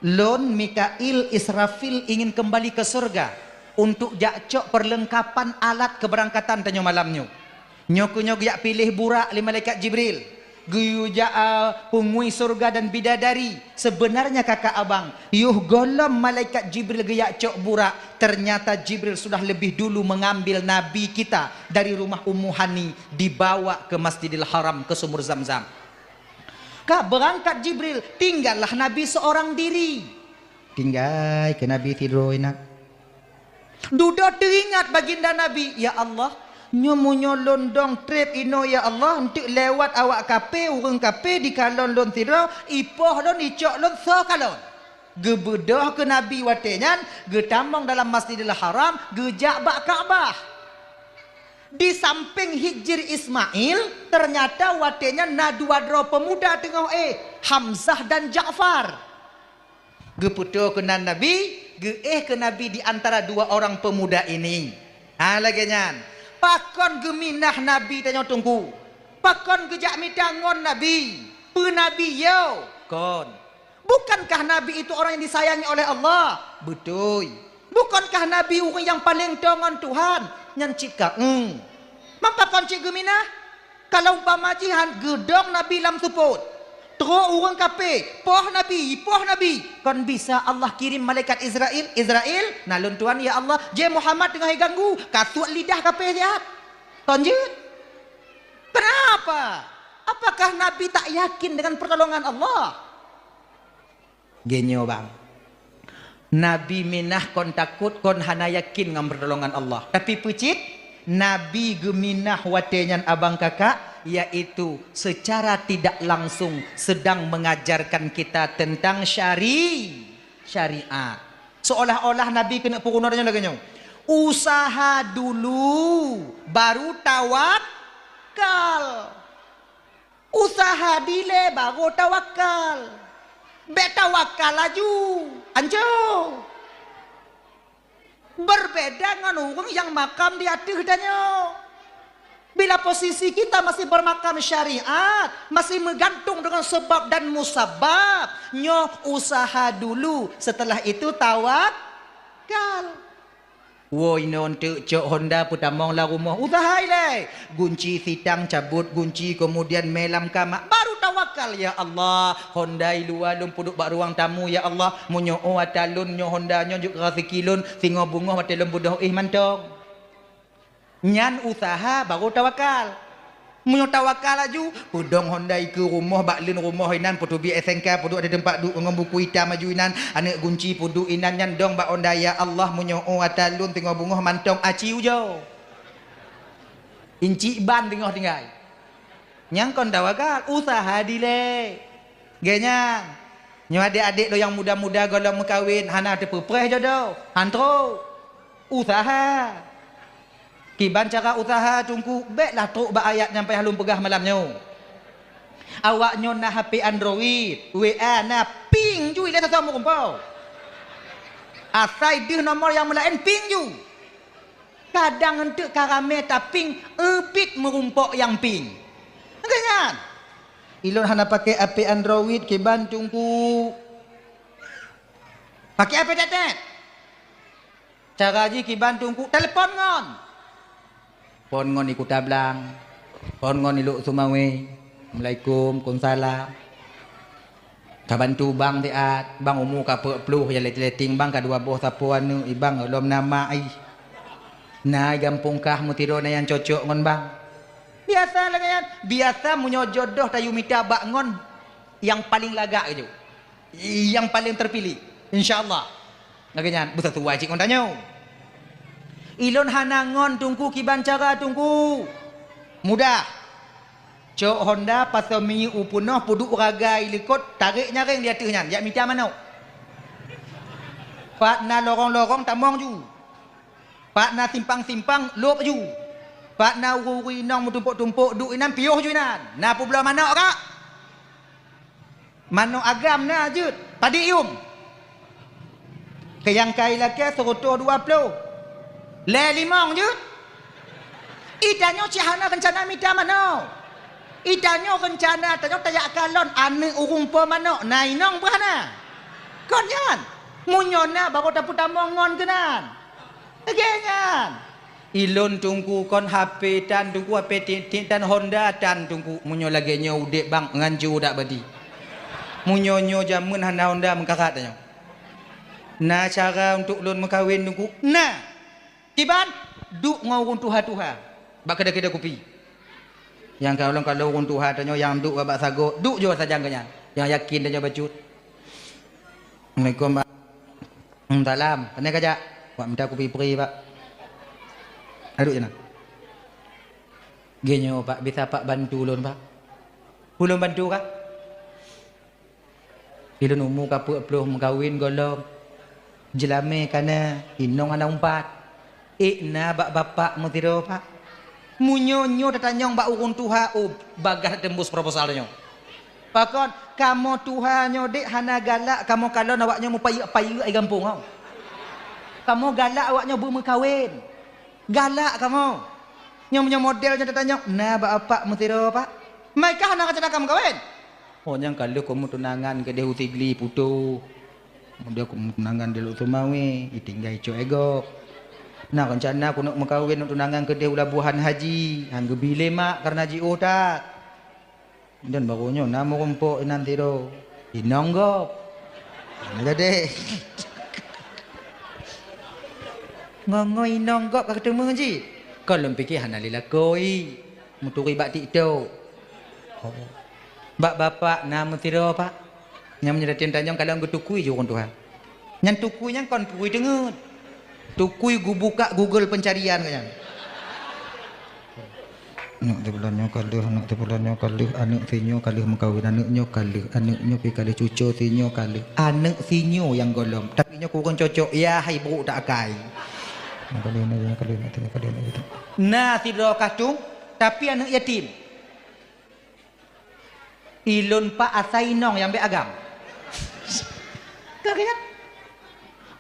"Lôn, Mikail, Israfil ingin kembali ke surga untuk jak cok perlengkapan alat keberangkatan tanyoe malam nyoe. Nyoe keuh nyoe geujak piléh burak lé malaikat Jibril. Geuyue jak, a, peungui surga dan bidadari. Sebenarnya kakak abang, yoh gohlom malaikat Jibril geujak cok burak, ternyata Jibril sudah lebih dulu mengambil Nabi kita dari rumah Ummu Hani, dibawa ke Masjidil Haram, ke Sumur Zamzam." Ka beurangkat Jibril, tinggallah Nabi seorang diri. Tinggai keu Nabi sidroe na. Dudoe teuingat baginda Nabi, "Ya Allah, nyoe meunyoe lôn dong treb inoe, ya Allah, eunteuk lewat awak kape, ureuëng kape dikalon lôn sidroe, ipoh lôn, icok lôn, soe kalon?" Geubeudôh keu Nabi watée nyan, geutamong dalam Masjidil Haram, geujak bak Ka'bah. Di sampéng Hijri Ismail, ternyata watée nyan na dua droe peumuda teungoh éh, Hamzah dan Ja'far. Geupeutoe keunan Nabi, geuéh keu Nabi di antara dua orang pemuda ini. Ha, lagée nyan. Pakon geuminah Nabi tanyoe Teungku? Pakon geujak mita ngon Nabi? Peue Nabi yo? Kon. Bukankah Nabi itu orang yang disayangi oleh Allah? Beutôi. Bukankah Nabi ureuëng nyang paleng toe ngon Tuhan? Nyan cit ka, eng. Maka kon cit geuminah? Kalau umpama jihan geudong Nabi lam seupôt, trok ureuëng kape, poh Nabi, poh Nabi, kon bisa Allah kirim malaikat Israel, "Israel, na lôn tuan, ya Allah, jeh Muhammad teungoh iganggu, kasuet lidah kape siat." Kon jeuet. Kenapa? Apakah Nabi tak yakin dengan pertolongan Allah? Geunyoe bang, Nabi minah kon takot, kon hana yakin ngon pertolongan Allah. Tapi peucit, Nabi geuminah watée nyan abang kakak, yaitu secara tidak langsung sedang mengajarkan kita tentang syari-, syariat. Seolah-olah Nabi keuneuk peurunoe tanyoe lagée nyoe, "Usaha dulu, baru tawakal." Usaha dilée baru tawakal. Bék tawakal laju, anco. Berbeda ngon ureuëng nyang makam di ateueh tanyoe. Bila posisi kita masih bermakam syariat, masih meugantung dengan sebab dan musabab, nyoe usaha dulu, setelah itu tawakal. Woe inoe teuk cok honda peutamong lam rumoh, usaha ilée. Gunci sitang cabot gunci, kemudian mé lam kama, baru tawakal, "Ya Allah, honda i luwa lôn peuduek bak ruang tamu, ya Allah. Meunyoe ata lôn nyoe honda nyoe jeuet keu raseuki lôn, singoh beungoh watée lôn beudôh éh mantong." Nyan usaha baru tawakal. Meunyoe tawakal laju, peudong honda i keu rumoh, bak leuen rumoh inan, peuteubiet S N K, peuduek di teumpat duek ngon buku itam laju inan, aneuëk gunci peuduek inan nyan dong bak honda, "Ya Allah, meunyoe ata lôn teungoh beungoh mantong aci ujoe. Incik ban teungoh tinggai." Nyang kon tawakal, usaha dilée. Geuh nyan, nyoe adék-adék lôn nyang muda-muda gohlom meukawen, hana teupeupreh jodoh, han trok. Usaha. Kiban cara usaha Teungku, béklah trok bak ayat nyang payah lôn peugah malam nyoe. Awaknyoe na H P Android, W A na, ping ju ilée sasoe meurumpok. Asai deuh nomor nyang meulaén ping ju. Kadang eunteuk ka ramé taping, eupik meurumpok nyang ping. Geuh nyan. Ilôn hana pakai H P Android kiban Teungku. Pakai H P tetet. Cara jih kiban Teungku, telepon ngon. Phon ngon i Kuta Blang. Phon ngon i Lhokseumawe. Assalamualaikum, waalaikumsalam. Ka bantu bang siat, bang umu ka peuet ploh, ya letting bang ka dua boh sapo aneuëk, i bang lom na mak i. Na i gampông kah meusidroe na nyang cocok ngon bang. Biasa lagée nyan, biasa meunyoe jodoh tayue mita bak ngon nyang paleng lagak keujeuet. Nyang paleng terpilih, insya Allah. Lagée nyan, beusasuai cit ngon tanyoe. Ilôn hana ngon Teungku kiban cara Teungku. Mudah. Cok honda pasoe minyeuk u peunoh peuduek raga i likot, tarek nyaréng di ateueh nyan, jak mita manok. Pat na lorong-lorong tamong ju. Pat na simpang-simpang lôb ju. Pat na ureuëng-ureuëng inong meutumpok-tumpok duek inan piôh ju inan. Na peubloe manok kak. Manok agam na jeuet, padit yum. Keu nyang ka ilakée seureutôh dua ploh. Lhée limong jeuet. I tanyoe cit hana reuncana mita manok. I tanyoe reuncana tanyoe tajak kalon aneuëk ureuëng po manok, na inong beuh hana. Kon nyan, meunyoe na barô tapeutamong ngon keunan. Lagée nyan. Ilôn Teungku kon H P tan Teungku, H P tiek-tiek tan Honda tan Teungku. Meunyoe lagée nyoe udeb bang, nganjo dak badi. Meunyoe nyoe jameun hana Honda meukarat tanyoe. Na cara untuk lôn meukawen Teungku? Na. Kiban? Duek ngon ureuëng tuha-tuha bak keudè-keudè kupi. Nyang kalon-kalon ureuëng tuha tanyoe nyang duek bak sagoe, duek jih sajan keu nyan. Nyang yakin tanyoe bacut. Assalamualaikum, Pak. Hmm, salam. Pane kajak? Wak mita kupi pri, Pak. Aduk je na. Geuh nyoe, Pak, bisa Pak bantu lôn, Pak? Ulôn bantu kah? Ilôn umu ka peuet ploh meukawen gohlom. Jeulamé ka na, inong hana umpat. Ék na bak bapak meusidroe, Pak. Meunyoe nyoe tatanyong bak ureuëng tuha, oh, bagaih teumbus proposal nyoe. Pakon, kamoe tuha nyoe dek hana galak kamoe kalon awak nyoe meupayeuk-payeuk di gampông nyoe. Kamoe galak awak nyoe beumeukawen. Galak kamoe. Nyoe meunyoe model nyoe tatanyong, na bak bapak meusidroe, Pak. Mai kah hana rencana ka meukawen? Oh, nyang ka lheueh keuneuk tunangan keudeh u Sigli Puto. Kemudian keuneuk tunangan di Lhokseumawe, itinggai cok ego. Na rencana keuneuk meukawen, neuk tunangan keudeh u Labuhan Haji. Han geubi lé mak kareuna jiôh that. Dan baru nyoe na meurumpok inan sidroe. Inong gob. Hana jadi. Ngon-ngon inong gob ka keuteumé jih. Kon lôn pike hana lé lakoe. Meuturi bak TikTok. Bak bapak na meusidroe, Pak. Nyang meunyoe datang tanyong kalon geutukui ju ureuëng tuha. Nyan tukui nyan kon pui teungeut. Tukui geubuka Google pencarian ka nyan. Aneuk teuh bulan nyoe ka lheueh, aneuk teuh bulan nyoe ka lheueh, aneuk sinyoe ka lheueh meukawen, aneuk nyoe ka lheueh, aneuk nyoe pi ka lheueh, cuco sinyoe ka lheueh. Aneuk sinyoe nyang gohlom, tapi nyoe kureueng cocok, ya hai brok tak akai. Nyoe ka lheueh, nyoe ka lheueh, nyoe ka lheueh, nyoe ka lheueh. Na sidroe kah tueng, tapi aneuk yatim. Ilôn pak asai inong nyang bék agam. Ka, ka nyan.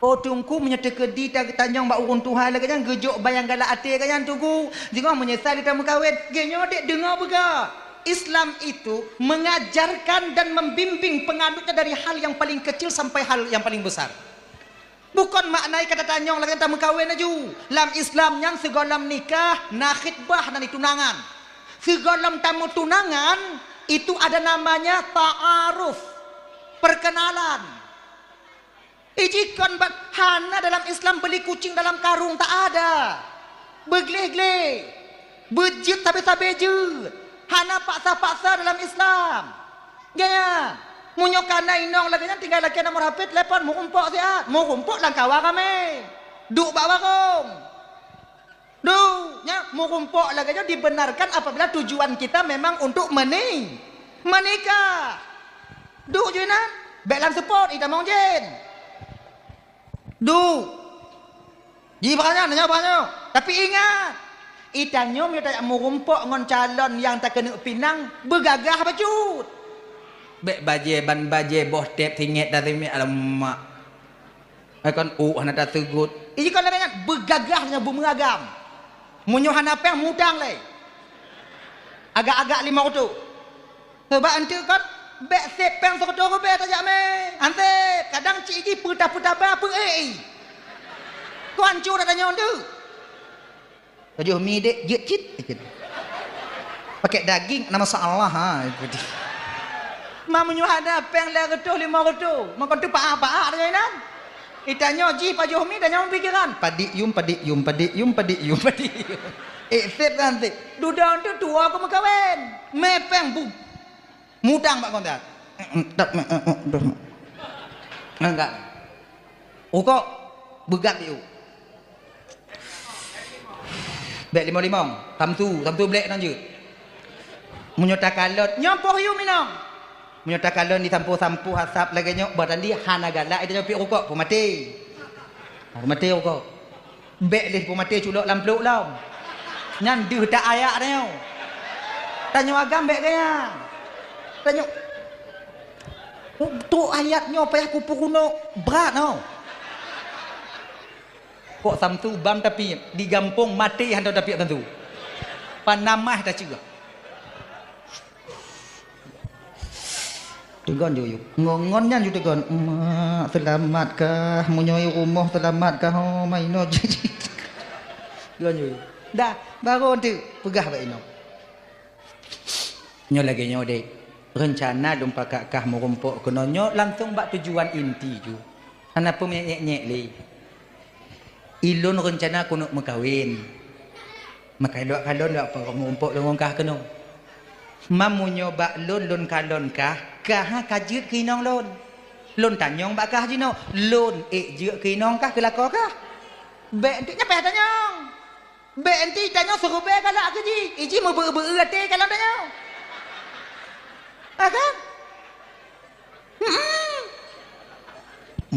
Oh, Teungku, meunyoe teukeudi ta-, tanyong bak ureuëng tuha lagée nyan, geujok bayang galak até ka nyan, Teungku. Singoh meunyeusai lé tameukawen. Geuh nyoe dek deungoe beuga. Islam itu mengajarkan dan membimbing penganutnya dari hal yang paling kecil sampai hal yang paling besar. Bukon makna kata tanyong lagée tameukawen laju. Lam Islam nyan sigohlom nikah na khitbah dan tunangan. Sigohlom tameutunangan itu ada namanya ta'aruf, perkenalan. Iji kon ba-, hana dalam Islam beli kucing dalam karung, tak ada. Beugleh-gleh, beujeuet sabe-sabe jeuet, hana paksa-paksa dalam Islam. Gaya, meunyoe kana inong lagée nyan tinggai lakée nomor H P, telepon, meurumpok siat, meurumpok lam kawa ramé. Duek bak warong. Duek, nya meurumpok lagée nyoe dibenarkan apabila tujuan kita memang untuk meni-, menikah. Duek ju inan, bék lam seupôt, itamong jén. Duek. Ji bak nyan, nyoe bak nyoe. Tapi ingat, itanyoe meunyoe tajak meurumpok ngon calon nyang takeuneuk pinang, beugagah bacut. Bék bajée, ban bajée, boh tép, singét dan simiet, alamak. Ai kon uk hana taseugot. Iji kon lagée nyan, beugagah nyoe beumeuragam. Meunyoe hana péng, mutang lé. Agak-agak limong reutôh. Sabab eunteuk kon bék sép péng sireutoh ribée tajak mé. Ansép, kadang cit jih peutah-peutah ba peu-ék i. Kon cue that tanyoe eunteuk. Pajoh mi dek, jeuet cit, cit. Pakai daging, na masalah, ha, itu dia. Ma meunyoe hana péng lhée reutôh, limong reutôh, mangkon teu paah-paah tanyoe inan. Itanyoe jih pajoh mi, tanyoe pikiran. Padik yum, padik yum, padik yum, padik yum, padik yum. Eh, sép kan sép. Dudoe eunteuk tuwoe keu meukawen. Mé péng bu-, mutang bak kontak. Enggak. Rukok, beugab di u. Bék limong-limong, samsu, samsu blék nang jeuet. Meunyoe takalon, nyoe poh yum inong. Meunyoe takalon disampoe-sampoe asap lagée nyoe, bah tandi hana galak, itanyoe piep rukok, peumaté. Ha, peumaté rukok. Bék lé peumaté culok lam plôk lom. Nyan deuh tak ayak tanyoe. Tanyoe agam bék gaya. Tanyoe, trok ayat nyoe payah kupeurunoe brat nyoe. Kok samsu bam tapi di gampông maté hantom tapiep samsu. Panamah taceue. Teugon ju yub. Ngon, ngon nyan ju teugon. Mak, seulamat kah? Meunyoe i rumoh seulamat kah? Oh, ma inoe. Teugon ju yub. Dah, baru tu peugah bak inoe. Nyoe lagée nyoe deh, reuncana lôn pakat kah meurumpok keunoe nyoe langsong bak tujuan inti ju. Hana peue meunyék-nyék lé. Ilôn reuncana keuneuk meukawen. Maka ilôn kalon lôn meurumpok lôn ngon kah keunoe. Ma meunyoe bak lôn, lôn kalon kah, kah ka jeuet keu inong lôn. Lôn tanyong bak kah jinoe, lôn ék jeuet keu inong kah, keu lakoe kah? Bék, nyan payah tanyong. Bék, eunteuk tanyoe siribée galak keu jih, iji meubeu-beu até kalon tanyoe. Ha kan? Hmm.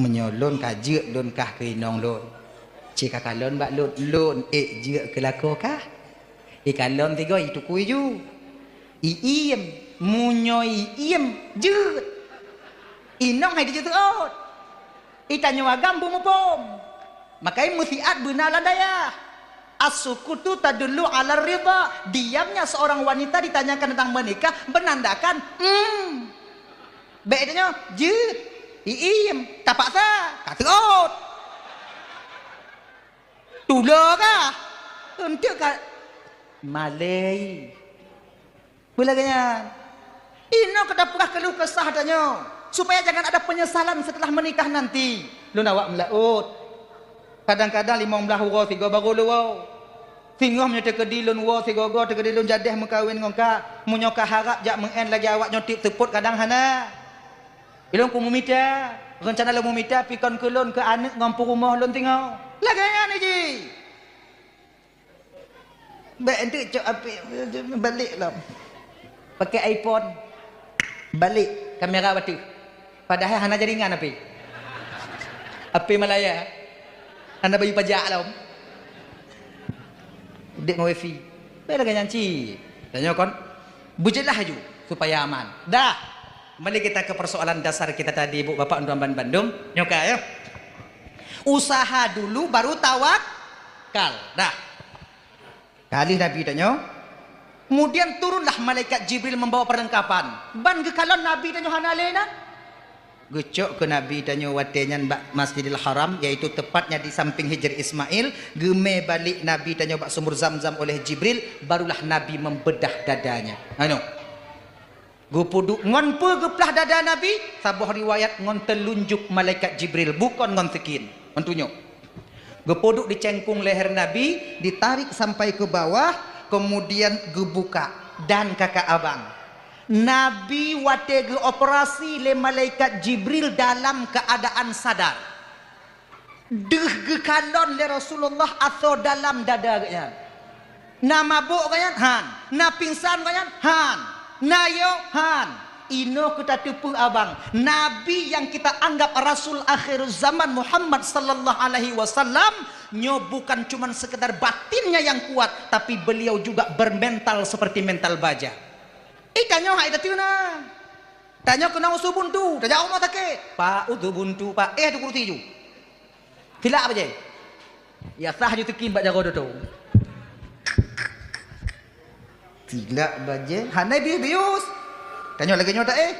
Meunyoe lôn ka jeuet lôn kah keu inong lôn, ci ka kalon bak lôn, lôn ék jeuet keu lakoe kah? Ikalon sigoe itukui ju. Iiem, meunyoe iiem, jeuet. Inong hai dijeuet seuôt. Itanyoe agam beumuphom. Makai meusiat beuna lam dayah. As-sukutu tadullu 'ala ridha. Diamnya seorang wanita ditanyakan tentang menikah menandakan, hmm. Bék tanyoe, jeuet. Iiem, tapaksa, ka seuôt. Tulo kah? Eunteuk ka malée. Peue lagée nyan? Inoe keu tapeugah keuluh kesah tanyoe, supaya jangan ada penyesalan setelah menikah nanti. Lôn awak meulaôt. Kadang-kadang limong blaih uroe sigoe barô lôn woe. Singoh meunyoe teukeudi lôn woe sigoe-goe, teukeudi lôn jadeh meukawen ngon ka, meunyoe ka harab jak meu'en lagèe awak nyoe tiep seupôt kadang hana. Ilôn ku meumita, reuncana lôn meumita pikon keu lôn keu aneuk ngon peurumoh lôn singoh. Lagèe nyan jih. Bèk enteuk cok apik, balek lom. Pakai iPhone. Balek kamera bateue. Padahai hana jaringan apik. Apik Malaya. Hana bayeue pajak lom. Udép ngon wifi. Bèk lagèe nyan cit. Tanyoe kon beujeulaih laju supaya aman. Dah. Kembali kita ke persoalan dasar kita tadi, Ibu Bapak, tuan-tuan bandum. Nyoe ka, ya. Usaha dulu baru tawakal. Dah. Ka lheueh Nabi tanyoe. Kemudian turunlah malaikat Jibril membawa perlengkapan. Ban geukalon Nabi tanyoe hana lé na. Geucok keu Nabi tanyoe watèe nyan bak Masjidil Haram, yaitu tepatnya di samping Hijr Ismail. Geumè balek Nabi tanyoe bak sumur Zamzam oleh Jibril, barulah Nabi membedah dadanya. Anu. Geupeuduek ngon peue geuplah dada Nabi? Saboh riwayat ngon teulunjuk malaikat Jibril, bukon ngon sikin. Meutunyok. Geupeuduek di cengkong leher Nabi, ditarik sampai ke bawah, kemudian geubuka. Dan kakak abang, Nabi watèe geuoperasi lé malaikat Jibril dalam keadaan sadar. Deuh geukalon lé Rasulullah asoe dalam dada geuhnyan. Na mabök geuhnyan? Han. Na pingsan geuhnyan? Han. Na yo? Han. Inoe keu tateupeue abang, Nabi nyang kita anggap Rasul akhir zaman Muhammad sallallahu alaihi wasallam, nyoe bukan cuman sekedar batinnya yang kuat, tapi beliau juga bermental seperti mental baja. Ih, tanyoe hai tateuna. Tanyoe keunong usu buntu, tajak rumoh sakét. Pak, usu buntu, Pak. Eh, tu kursi ju. Silak bajèe. Ya sah ju teukim bak jaroe doto. Silak bajèe, hana bius-bius. Tanyoe lagèe nyoe tak eh?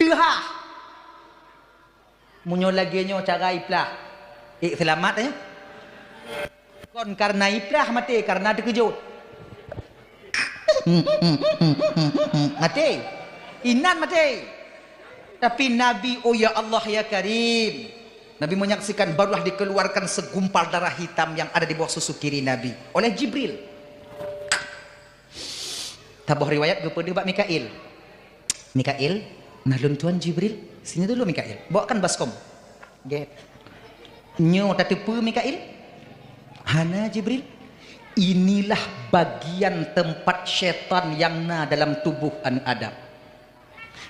Teuhah. Meunyoe lagèe nyoe cara iplah. Eh, seulamat eh. Kon karena iplah maté, karena teukeujot. Maté. Inan maté. Tapi Nabi, oh ya Allah ya Karim. Nabi menyaksikan barulah dikeluarkan segumpal darah hitam yang ada di bawah susu kiri Nabi oleh Jibril. Saboh riwayat geupeudeuh bak Mikail. Mikail, na lôn tuan Jibril, sini dulu Mikail. Bawakan baskom. Gét. Nyoe tateupeue Mikail? Hana Jibril. Inilah bagian tempat syaitan yang na dalam tubuh aneuk Adam.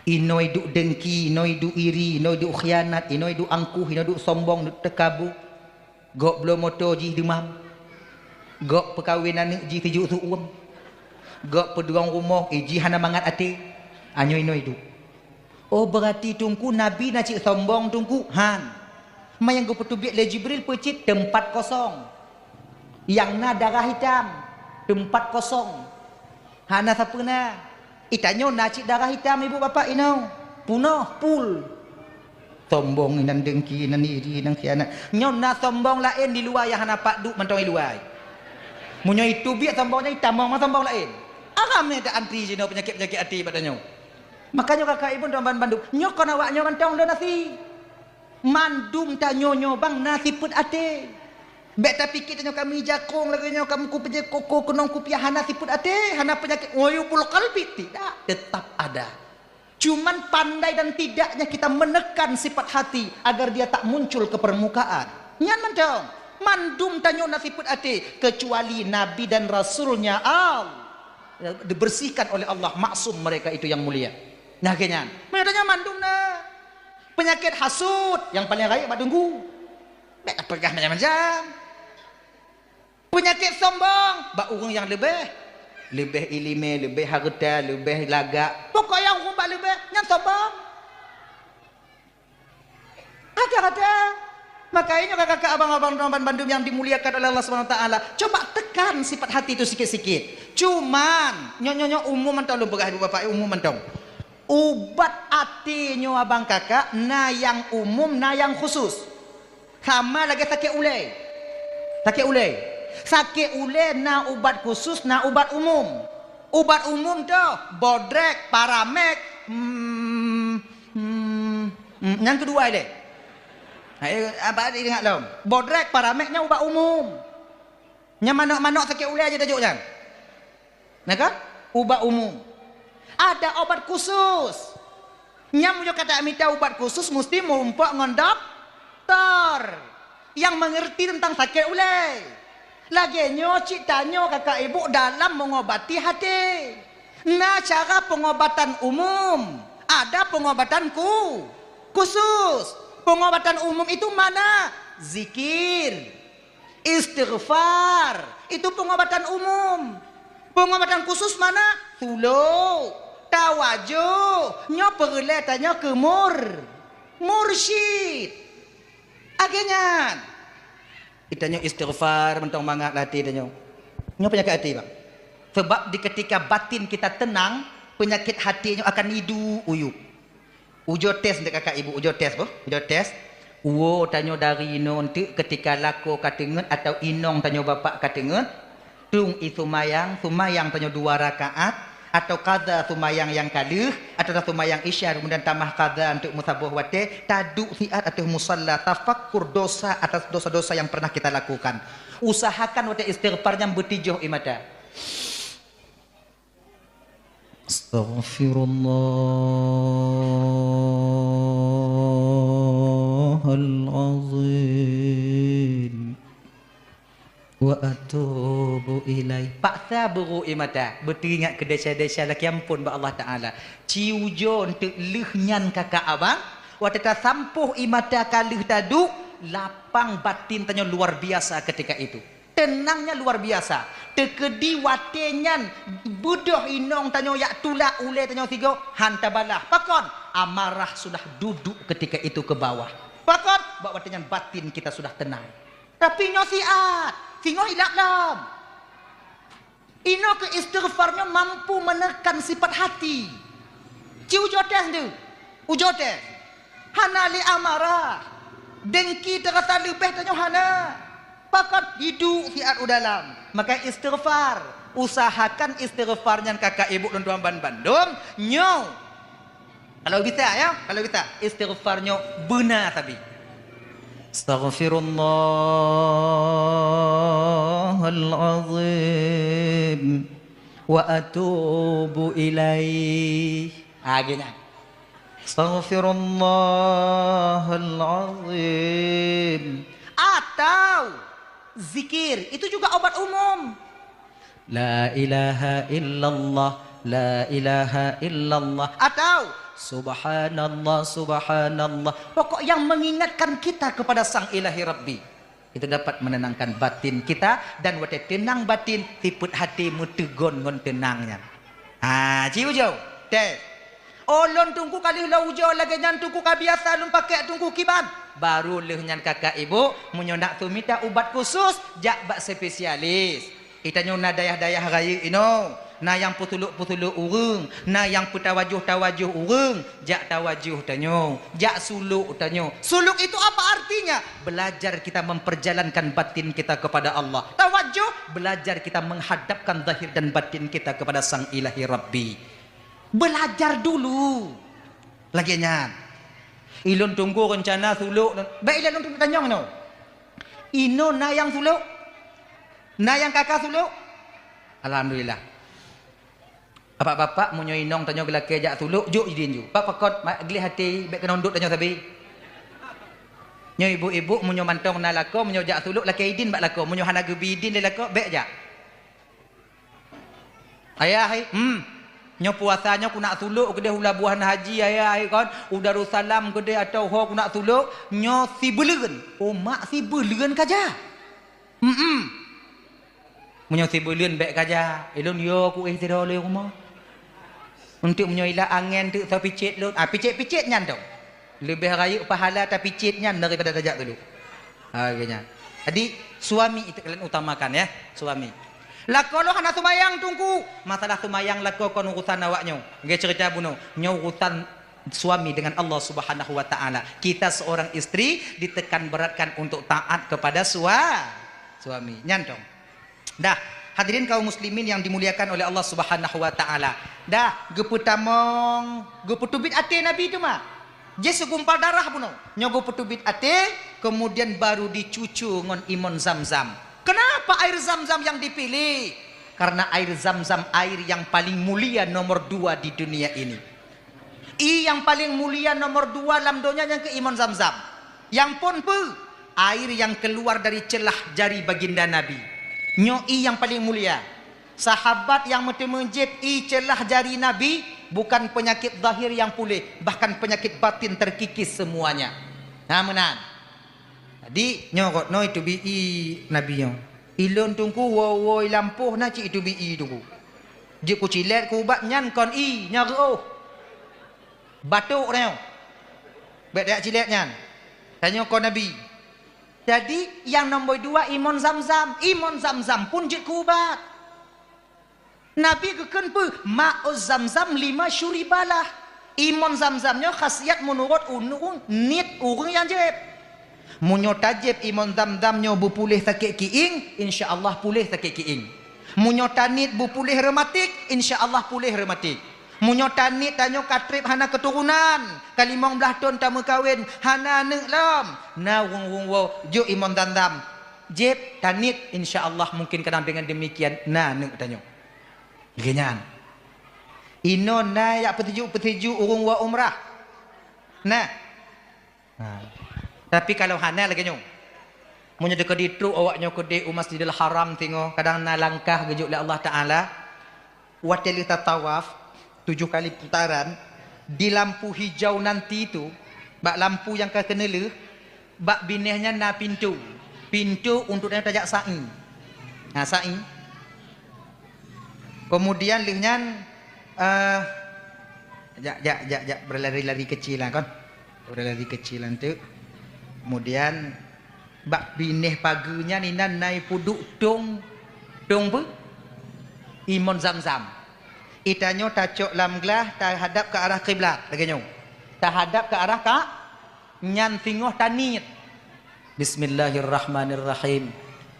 Inoe duek dengki, inoe duek iri, inoe duek khianat, inoe duek angkuh, inoe duek sombong, duek teukabu. Gok bloe moto jih deumam. Gok peukawen aneuk jih teujuk su uem. Gok peudurong rumoh, eh, jih hana mangat até. Anyoe inoe duek. Oh, beurati Teungku Nabi na cit sombong Teungku? Han. Ma nyang geupeuteubiet lé Jibril peucit teumpat kosong. Nyang na darah hitam, teumpat kosong. Hana sapeue na. Itanyoe na cit darah hitam ibu bapak inoe. Punoh, pul. Sombong inan dengki, inan iri, inan khianat. Nyoe na sombong laén di luwa nyang hana pat duek mantong di luwa. Meunyoe itu biet sombong nyan itamong ma sombong laén. Aram nyan ta antri jinoe peunyakét-peunyakét até bak tanyoe. Makajih kakak ibu dan ban bandum, nyoe kon awak nyoe mantong lôn asi. Mandum tanyoe nyoe bang na sifeuet até. Bèk tapike tanyoe kami jakong lagèe nyoe, kami kupeujeuet koko keunong kupiah hana sifeuet até, hana peunyakét uyubul qalbi, tidak, tetap ada. Cuman pandai dan tidaknya kita menekan sifat hati agar dia tak muncul ke permukaan. Nyan mantong, mandum tanyoe na sifeuet até, kecuali Nabi dan Rasulnya Allah dibersihkan oleh Allah, maksum mereka itu yang mulia. Nah, keu nyan. Meunyoe tanyoe mandum na. Peunyakét hasut nyang paleng rayeuk bak Teungku. Bèk tapeugah macam-macam. Peunyakét sombong bak ureueng nyang leubeh, leubeh ileumèe, leubeh hareuta, leubeh lagak. Pokok nyang ureueng bak leubeh nyan sombong. Kata-kata. Makanya kakak-kakak, abang-abang, teman bandum yang dimuliakan oleh Allah Subhanahu Wa Taala, coba tekan sifat hati itu sikit-sikit. Cuman, nyoe, nyoe, nyoe umum mantong lôn peugah ibu bapak, umum mantong. Ubat até nyoe abang kakak na nyang umum, na nyang khusus. Sama lagèe sakét ulèe. Sakét ulèe. Sakét ulèe na ubat khusus, na ubat umum. Ubat umum toh bodrek, paramek, hmm, hmm, hmm, nyang keudua ilèe. Ha, eh, abang ingat lom. Bodrek, paramek nyan ubat umum. Nyang manök-manök sakét ulèe jeuet tajok nyan. Nah kan? Ubat umum. Ada obat khusus. Nyang meunyoe ka tamita ubat khusus, musti meurumpok ngon doktor nyang meungeurti teuntang sakét ulèe. Lagèe nyoe cit tanyoe kakak ibu dalam meungobati até. Na cara peungobatan umum, ada peungobatan khu-, khusus. Peungobatan umum itu mana? Zikir. Istighfar, itu peungobatan umum. Peungobatan khusus mana? Suluk, tawajuh. Nyoe peureulèe tanyoe keu mur-, mursyid. Lagèe nyan. Tanyoe istighfar, mantong mangat lam até tanyoe. Nyoe peunyakét até, Bang. Sebab di ketika batin kita tenang, penyakit hati nyoe akan iduek-uyuek. Ujoe tes nteuk kakak ibu, ujoe tes boh, ujoe tes. Woe tanyoe dari inoe nteuk keutika lakoe ka teungeut atawa inong tanyoe bapak ka teungeut, tueng ie seumayang, seumayang tanyoe dua rakaat, atawa qadha seumayang nyang ka lheueh, atawa seumayang Isya kemudian tamah qadha nteuk meusaboh watèe, taduek siat ateueh musalla, tafakkur dosa atas dosa-dosa yang pernah kita lakukan. Usahakan watèe istighfar nyan beutijôh ie mata. Astaghfirullahal azim wa atubu ilaih. Paksa beurôk ie mata, beuteuingat keu desya-desya lakèe ampôn bak Allah Taala. Ci ujoe nteuk lheueh nyan kakak abang, watèe tasampôh ie mata ka lheueh taduek, lapang batin tanyoe luar biasa ketika itu. Teunangnya luar biasa. Teukeudi watèe nyan beudôh inong tanyoe jak tulak ulèe tanyoe sigoe, han tabalah. Pakon? Amarah sudah duduk ketika itu ke bawah. Pakon? Bak watèe nyan batin kita sudah tenang. Tapi nyoe siat, singoh ilap lom. Inoe keu istighfar nyoe mampu menekan sifat hati. Ci ujoe tes nteuk. Ujoe tes. Hana lé amarah. Dengki teurasa leubeh tanyoe hana. Pakon? Iduek siat u dalam. Maka istighfar. Usahakan istighfar nyan kakak ibu lôn tuan banmandum. Nyoe. Kalau bisa ya, kalau bisa. Istighfar nyoe beuna sabe. Astaghfirullahal azim wa atubu ilaih. Ah, geuh nyan. Astaghfirullahal azim. Atau zikir, itu juga obat umum. La ilaha illallah, la ilaha illallah. Atau subhanallah, subhanallah. Pokok yang mengingatkan kita kepada Sang Ilahi Rabbi. Itu dapat menenangkan batin kita dan watèe teunang batin, sifeuet até meuteugon ngon teunang nyan. Ha, ci ujoe. Tes. Oh, lôn teungku ka lheueh lôn ujoe lagèe nyan teungku ka biasa lôn pakèk teungku kiban. Baru lheueh nyan kakak ibu, meunyoe nak sumita ubat khusus, jak bak spesialis. Di tanyoe na dayah-dayah rayeuk inoe, na nyang peusulok-peusulok ureueng, na nyang peutawajoh-tawajoh ureueng, jak tawajoh tanyoe, jak sulok tanyoe. Sulok itu apa artinya? Belajar kita memperjalankan batin kita kepada Allah. Tawajoh, belajar kita menghadapkan zahir dan batin kita kepada Sang Ilahi Rabbi. Belajar dulu. Lagèe nyan. Ilôn tunggu rencana sulok. Bèk ilôn tunggu tanyong inoe. Inoe na nyang sulok? Na nyang ka ka sulok? Alhamdulillah. Bapak-bapak, meunyoe inong tanyoe geulakèe jak sulok, jok idin ju. Bak pakon, ma-, gleh até, bèk keunong dot tanyoe sabe. Nyoe ibu-ibu, meunyoe mantong na lakoe, meunyoe jak sulok, lakèe idin bak lakoe. Meunyoe hana geubri idin lé lakoe, bèk jak. Ayah, hai, hmm. Nyoe puasa nyoe ku nak sulok keudeh u Labuhan Haji, ayah, hai, kon. U Darussalam keudeh atau ho ku nak sulok. Nyoe sibuleuen. Oh, mak sibuleuen ka jak. Hmm. Meunyoe sibuleuen bèk ka jak. Ilôn yo ku éh sidroe lé rumoh. Untuk meunyoe ila angèn teuk soe picet lôn. Ah, picet-picet nyan dong. Leubeh rayeuk pahala tapicet nyan daripada tajak sulok. Ha, geuh nyan. Jadi, suami itu kalian utamakan, ya, suami. Lakoe lôn hana seumayang, Teungku. Masalah seumayang lakoe kon urusan awak nyoe. Geuh cerita bunoe. Nyoe urusan suami dengan Allah Subhanahu wa Ta'ala. Kita seorang istri ditekan beratkan untuk taat kepada sua-, suami. Nyan dong. Dah, hadirin kaum muslimin yang dimuliakan oleh Allah Subhanahu wa Ta'ala. Dah, geupeutamong, geupeuteubiet até Nabi teuma. Jih segumpal darah bunoe. Nyoe geupeuteubiet até, kemudian baru dicucu ngon imon Zam-Zam. Kenapa air Zam-Zam yang dipilih? Karena air Zam-Zam air yang paling mulia nomor dua di dunia ini. Ie nyang paleng mulia nomor dua lam donya nyang keuh imon Zam-Zam. Nyang phon peue? Air nyang keuluar dari ceulah jari baginda Nabi. Nyoe ie nyang paleng mulia. Sahabat nyang meuteumé jieb ie ceulah jari Nabi, bukan peunyakét zahir nyang puléh, bahkan peunyakét batin terkikis semuanya. Na meunan. Jadi, nyoe gob noe teubiet ie Nabi nyoe. Ilôn Teungku woe-woe lampôh na cit iteubiet ie Teungku. Jeuet kucilét kuubat nyan kon ie, nyan reuôh. Batuk nyoe. Bék tajak cilét nyan. Tanyoe kon Nabi. Jadi, nyang nomor dua imon Zam-Zam. Imon Zam-Zam pun jeuet kuubat. Nabi geukheun peue? Ma'u Zamzam lima syuribalah. Imon Zamzam nyoe khasiat meunurot ureuëng niet ureuëng nyang jieb. Meunyoe tajieb imon Zamzam nyoe beupuléh sakét kiéng, insya Allah puléh sakét kiéng. Meunyoe taniet beupuléh reumatik, insya Allah puléh reumatik. Meunyoe taniet tanyoe ka treb hana keuturonan, ka limong blaih thon tameukawen, hana aneuëk lom, na ureuëng-ureuëng woe jok imon Zamzam. Jieb, taniet, insya Allah mungkin kadang dengan demikian na aneuëk tanyoe. Lagée nyan. Inoe na jak peusijuek-peusijuek ureuëng woe umrah? Na. Ha. Tapi kalau hana lagée nyoe, meunyoe teuka jitrok awak nyoe keudeh u Masjidil Haram singoh, kadang na langkah geujok lé Allah Taala, watée lheueh tatawaf tujoh kali putaran, di lampu hijau nanti tu, bak lampu nyang ka keuneulheueh, bak binéh nyan na pintoe. Pintoe untuk tanyoe tajak sa'i. Na sa'i. Kemudian lheueh nyan, eh, jak, jak, jak, jak, berlari-lari kecil lah kon. Berlari kecil lah tu. Kemudian, bak binéh pageue nyan inan na ipeuduek tong, tong peue? Imon Zamzam. Itanyoe tacok lam glah tahadap ke arah kiblat, lagée nyoe. Tahadap ke arah ka, nyan singoh taniet. Bismillahirrahmanirrahim.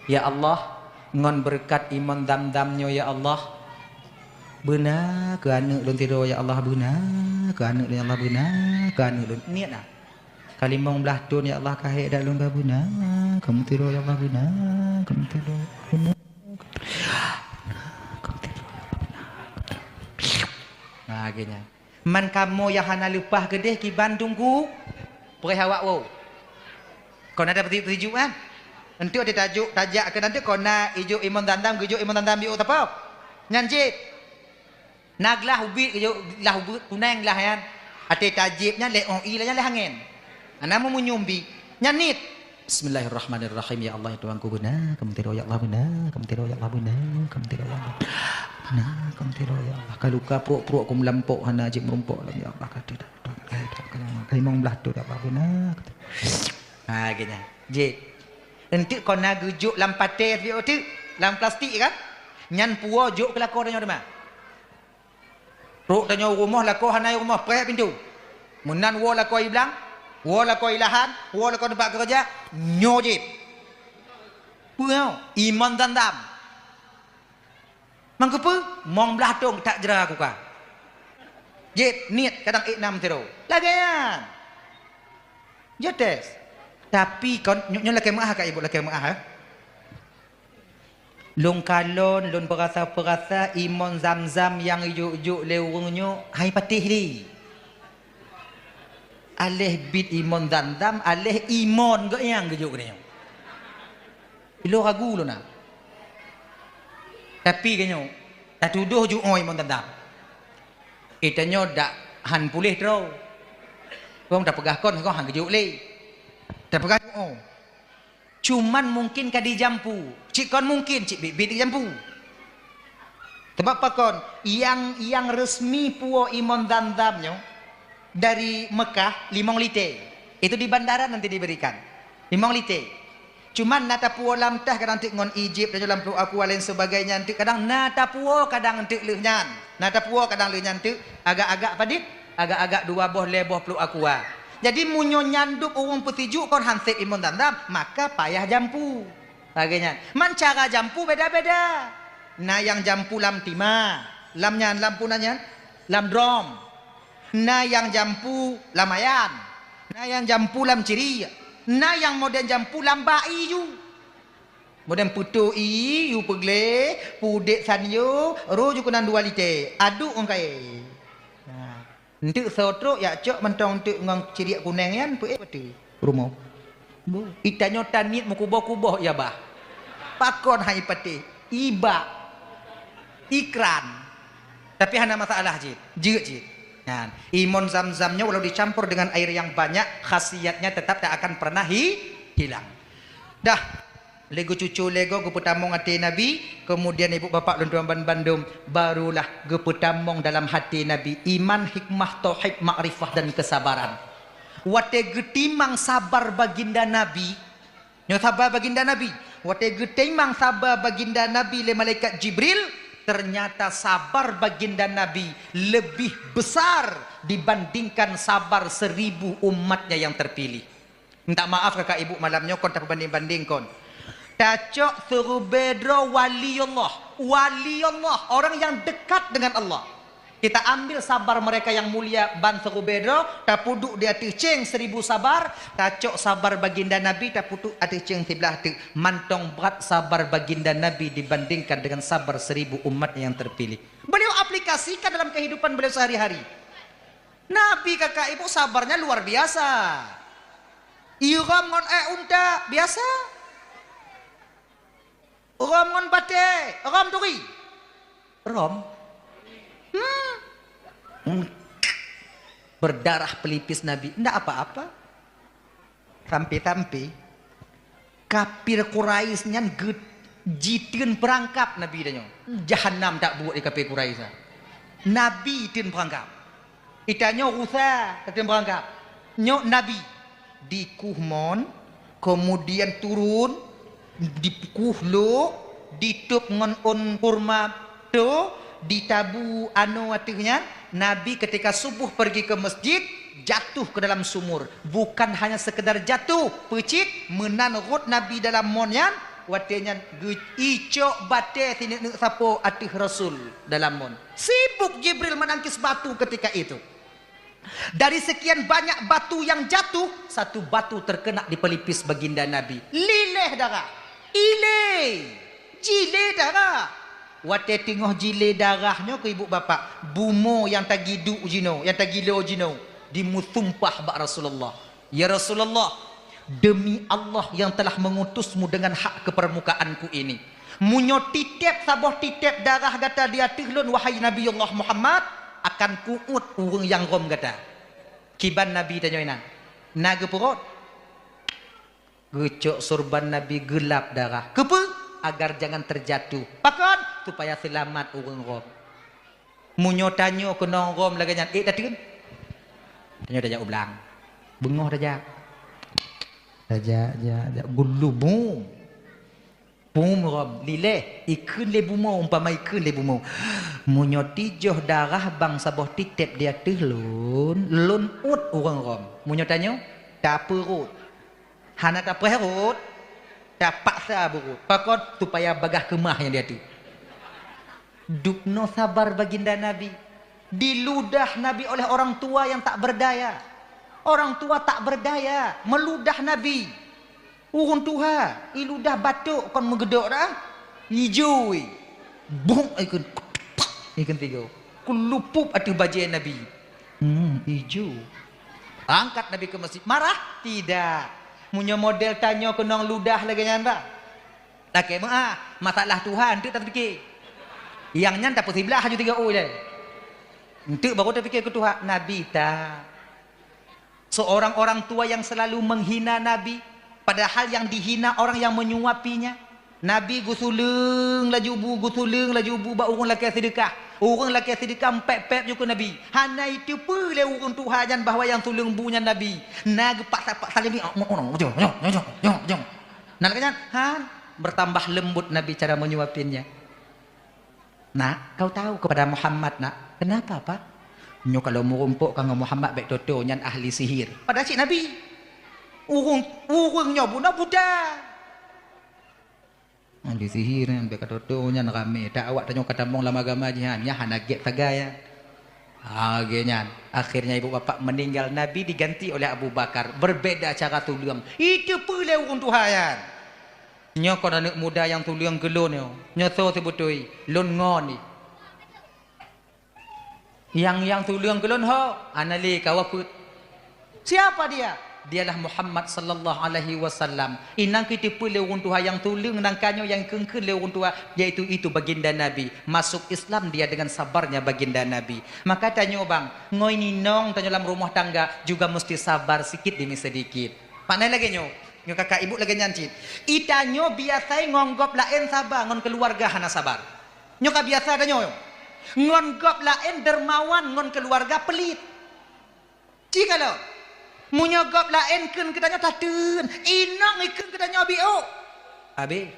Ya Allah, ngon beureukat imon Zamzam nyoe ya Allah, beuna keu aneuëk lôn sidroe ya Allah, beuna keu aneuëk lôn ya Allah, beuna keu aneuëk lôn. Niet na. Ka limong blaih thon ya Allah, ka hék dak lôn ka beuna, kamoe sidroe ya Allah beuna, kamoe sidroe beuna. Nah, lagée nyan. Man kamoe nyang hana leupah keudeh kiban Teungku, preh awak woe. Kon na tapeusijuek-sijuek kan? Enteuk teutajok tajak keu nanteuk kon na ijok imon Zamzam, geujok imon Zamzam jok sapo? Nyan cit. Na glah ubit geujok, glah ubit kuneng glah nyan. Até tajieb nyan lé óh ie nyan lé angén. Hana meumunyum bi. Nyan niet. Bismillahirrahmanirrahim. Ya Allah, ya Tuhanku, beuna kamoe sidroe ya Allah, beuna kamoe sidroe ya Allah, beuna kamoe sidroe ya Allah. Beuna kamoe sidroe ya Allah. Ka luka pruek-pruek ku meulampok hana jeuet meurumpok lom ya Allah. Ka tidak. Ka limong blaih thon ya Allah, beuna. Ha, lagée nyan. Jih. Enteuk kon na geujok lam paté teuk, lam plastik kan? Nyan puwoe jok keu lakoe tanyoe teuma. Trok tanyoe u rumoh, lakoe hana i rumoh, preh pintoe. Meunan woe lakoe i blang, woe lakoe i lahan, woe lakoe teumpat keureuja, nyoe jih. Peue? Imon Zamzam. Mangkeupeue? Mong blaih thon that jra kuka. Jih, niet kadang ék nam sidroe. Lagée nyan. Jeuet tes. Tapi kon, nyoe, nyoe lakée meuáh ka ibu, lakée meuáh, eh. Lôn kalon, lôn peurasa-peurasa imon Zamzam nyang ijok-jok lé ureuëng nyoe hai patéh lé. Aléh bit imon Zamzam, aléh imon geuh nyang geujok keu nyoe. Ilôn ragu lôn na. Tapi keu nyoe, tatudoh jiôh imon Zamzam. Itanyoe dak han puléh droe. Kong tapeugah kon, kong han geujok lé. Tapeugah jiôh. Cuman mungkin ka dijampu. Cit kon mungkin, cit biet-biet dijampu. Sabab pakon, nyang, nyang resmi puwoe imon Zamzam nyoe dari Mekah limong lité. Itu di bandara nanti diberikan. Limong lité. Cuman na tapuwoe lam tah kadang teuk ngon ijib, tanyoe lam pluek aqua lain sebagainya teuk kadang na tapuwoe kadang teuk lheueh nyan. Na tapuwoe kadang lheueh nyan teuk agak-agak padit, agak-agak dua boh lhée boh pluek aqua. Jadi meunyoe nyan dub ureuëng peusijuek kon han sép imon Zamzam, maka payah jampu. Lagée nyan. Man cara jampu beda-beda. Na nyang jampu lam tima, lam nyan, lam puna nyan, lam drom. Na nyang jampu lam ayan. Na nyang jampu lam ciri. Na nyang modern jampu lam bak iju. Kemudian peuto ie, yue peugleh, pudek sanyo, roh ju keunan dua lite. Aduk ngon kayée. Nah, enteuk soe trok yak cok mantong enteuk ngon ciriek kuneng nyan, peuék bateue rumoh. Itanyoe taniet meukuboh-kuboh, ya bah. Pakon hai patéh? Ibak. Ikran. Tapi hana masalah cit. Jeuet cit. Nah, imon zam-zam nyoe walau dicampur dengan air yang banyak, khasiatnya tetap tak akan pernah hi-, hilang. Dah, lé geucucu lé goe geupeutamong até Nabi, kemudian ibu bapak lôn tuan ban bandum, barulah geupeutamong dalam hati Nabi iman, hikmah, tauhid, makrifah dan kesabaran. Watée geutimang sabar baginda Nabi, nyoe sabar baginda Nabi, watée geutimang sabar baginda Nabi lé malaikat Jibril, ternyata sabar baginda Nabi lebih besar dibandingkan sabar seribu umatnya yang terpilih. Minta maaf kakak ibu, malam nyoe kon tapeubanding-banding kon. Tacok seurubée droe wali Allah. Wali Allah, orang yang dekat dengan Allah. Kita ambil sabar mereka yang mulia ban seurubée droe, tapeuduek di ateueh céng seribu sabar, tacok sabar baginda Nabi, tapeuduek ateueh céng siblah teuk. Mantong brat sabar baginda Nabi dibandingkan dengan sabar seribu umat yang terpilih. Beliau aplikasikan dalam kehidupan beliau sehari-hari. Nabi kakak ibu sabarnya luar biasa. Irhom ngon ék unta biasa. Rhom ngon batée, rhom turi. Rhom. Hmm. Hmm. Berdarah pelipis Nabi, ndak apa-apa. Sampai-sampai kafir Quraisy nyan geu-, jiteun peurangkab Nabi tanyoe. Jahanam tak buet di kafir Quraisy. Nabi teun peurangkab. Itanyoe rusa, tateun peurangkab. Nyoe Nabi dikueh mon, kemudian turun, dikueh lok, ditôb ngon ôn kurma to, ditabu anoe ateueh nyan. Nabi ketika subuh pergi ke masjid, jatuh ke dalam sumur. Bukan hanya sekedar jatuh, peucit, meunan rhot Nabi dalam mon nyan, watée nyan geu-, icok batée sineuk-neuk sapo ateueh Rasul dalam mon. Sibuk Jibril menangkis batu ketika itu. Dari sekian banyak batu yang jatuh, satu batu terkena di pelipis baginda Nabi. Lileh darah. Ilé. Jilé darah. Watée teungoh jilé darah nyoe keu ibu bapak, bumoe nyang tagiduek jinoe, nyang tagilo jinoe, dimeusumpah bak Rasulullah. Ya Rasulullah, demi Allah yang telah mengutusmu dengan hak ke permukaanku ini, meunyoe titeb saboh titeb darah gata di ateueh lôn, wahai Nabi Allah Muhammad, akan kuuet ureuëng nyang rhom gata. Kiban Nabi tanyoe inan, na geupeurot? Geucok surban Nabi geulap darah. Keupeue? Agar jangan terjatuh. Pakon? Supaya seulamat ureuëng rhom. Meunyoe tanyoe keunong rhom lagée nyan, ék tateun? Tanyoe tajak u blang. Beungoh tajak. Tajak, jak, jak, gulu bum. Bum rhom, lileh, ikheun lé bumoe, umpama ikheun lé bumoe. Meunyoe tijoh darah bang saboh titeb di ateueh lôn, lôn uet ureuëng rhom. Meunyoe tanyoe, tapeurot. Hana tapreh rot, tapaksa beurot. Pakon? Supaya bagaih keumah nyang di ateueh. Dubnoe sabar baginda Nabi. Diludah Nabi oleh orang tua yang tak berdaya. Orang tua tak berdaya, meuludah Nabi. Ureuëng tuha, iludah batok kon meugeudok dah. Ijo, buk ikheun, ikheun tigo. Keulupup ateueh bajée Nabi. Hmm, ijo. Angkat Nabi ke masjid. Marah? Tidak. Meunyoe model tanyoe keunong ludah lagée nyan, bah. Lakée meuah, masalah tuha enteuk tapike. Nyang nyan tapeusiblah aju tiga ui lé. Enteuk baru tapike keu tuha, Nabi ta. Seorang orang tua yang selalu menghina Nabi, padahal yang dihina orang yang menyuapinya. Nabi geusuleueng laju bu, geusuleueng laju bu bak ureuëng lakée seudeukah. Ureuëng lakée seudeukah pép-pép ju keu Nabi. Hana iteupeue lé ureuëng tuha nyan bahwa nyang suleueng bu nyan Nabi. Na geupaksa-paksa lé mi, "Oh, oh, oh, jom, jom, jom, jom, jom, jom." Nah, lagée nyan, han, bertambah lembut Nabi cara menyuapinnya. "Nak, kau tahu kepada Muhammad, nak." "Kenapa, Pak?" "Nyoe kalau meurumpok ka ngon Muhammad bék toto, nyan ahli sihir." Padahai cit Nabi. Ureuëng, ureuëng nyoe bunoe buta. Ahli sihir nyan bék ka toto, nyan ramé. Tak awak tanyoe ka tamong lam agama jihan, nyan hana gét sagai nyan. Ha, lagée nyan. Akhirnya ibu bapak meninggal, Nabi diganti oleh Abu Bakar. Berbeda cara tuleueng. Iteupeue lé ureuëng tuha nyan. Nyoe kon aneuk muda nyang tuleueng keu lôn nyoe. Nyoe soe seubeutôi? Lôn ngon jih. Nyang, nyang tuleueng keu lôn ho, hana lé kawa peuet. Siapa dia? Dialah Muhammad sallallahu alaihi wasallam. Inan keuteupeu lé ureuëng tuha nyang tuleueng nangka nyoe nyang kheun-kheun lé ureuëng tuha, yaitu itu baginda Nabi. Masuk Islam dia dengan sabarnya baginda Nabi. Maka tanyoe bang, ngon inong tanyoe lam rumoh tangga juga mesti sabar sikit demi sedikit. Makna lagée nyoe, nyoe kakak ibu lagée nyan cit. Itanyoe biasai ngon gob laén saba, ngon keuluwarga hana sabar. Nyoe ka biasa tanyoe. Ngon gob laén dermawan, ngon keuluwarga pelit. Ci kalon. Meunyoe gob laén kheun keu tanyoe tateun, inong ikheun keu tanyoe biôk. Habéh.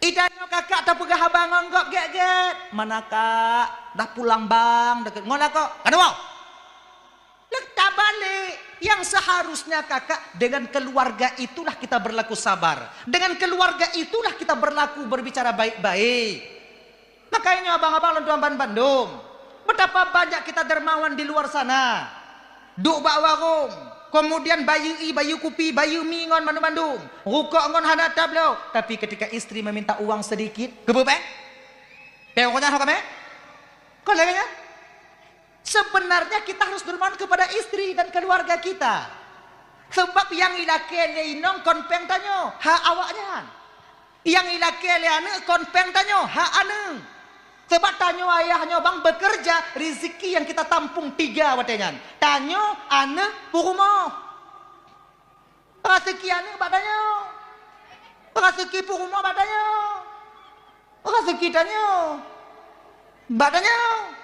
Itanyoe kakak tapeugah haba ngon gob gét-gét. Mana kak? Dah pulang bang, dah ke-, ngon lakoe. Keunoe. Leuka balik. Yang seharusnya kakak dengan keluarga itulah kita berlaku sabar. Dengan keluarga itulah kita berlaku berbicara baik-baik. Makanya abang-abang lôn tuan ban bandum, betapa banyak kita dermawan di luar sana. Duek bak warong, kemudian bayeue ie, bayeue kupi, bayeue mi ngon mandum-mandum. Rukok ngon hana tabloe, tapi ketika istri meminta uang sedikit, keubeubeh? Teuh rukok nyan ho kamé? Kon lagée nyan? Sebenarnya kita harus dermawan kepada istri dan keluarga kita. Sebab nyang ilakée lé inong kon péng tanyoe, hak awaknyan. Nyang ilakée lé aneuk kon péng tanyoe, hak aneuk. Sebab tanyoe ayah nyoe bang bekerja, rezeki yang kita tampung tiga watée nyan. Tanyoe, aneuk, peurumoh. Raseuki aneuk bak tanyoe. Raseuki peurumoh bak tanyoe. Raseuki tanyoe bak tanyoe.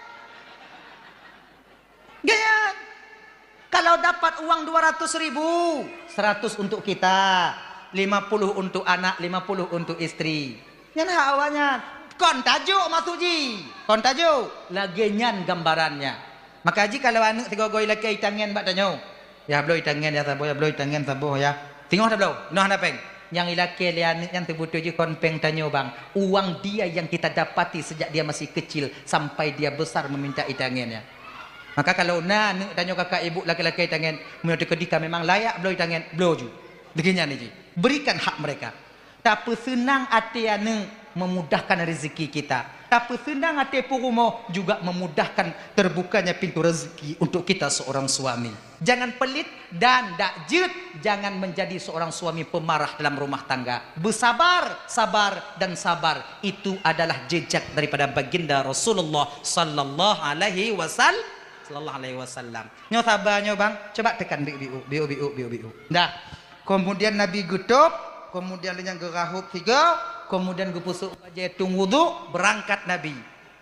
Gaya. Kalau dapat uang dua ratus ribu, seratus untuk kita, lima puluh untuk anak, lima puluh untuk istri. Nyan hak awaknyan. Kon tajok maksud jih. Kon tajok. Lagée nyan gambarannya. Maka jih kalau aneuk sigoe-goe ilakée itangen bak tanyoe, "Yah bloe itangen yah saboh, yah bloe itangen saboh yah." Singoh tabloe, inoe hana péng. Nyang ilakée lé aneuk nyan teubeutôi jih kon péng tanyoe bang. Uang dia yang kita dapati sejak dia masih kecil sampai dia besar meminta itangen nyan. Maka kalau na aneuk tanyoe kakak ibu lakée-lakée itangen, meunyoe teukeudi ka memang layak bloe itangen, bloe ju. Lagée nyan jih. Berikan hak mereka. Tapeuseunang até aneuk memudahkan rezeki kita. Tapeuseunang até peurumoh juga memudahkan terbukanya pintu rezeki untuk kita seorang suami. Jangan pelit dan dak jeuet, jangan menjadi seorang suami pemarah dalam rumah tangga. Bersabar, sabar, dan sabar. Itu adalah jejak daripada baginda Rasulullah sallallahu alaihi wasal-, sallallahu alaihi wasallam. Nyoe saba nyoe bang, coba tekan biuk-biuk, biuk-biuk, biuk-biuk. Dah. Kemudian Nabi geutôb, kemudian lheueh nyan geurahôb sigoe, kemudian geupeusuek bajée tueng wudhu, beurangkat Nabi.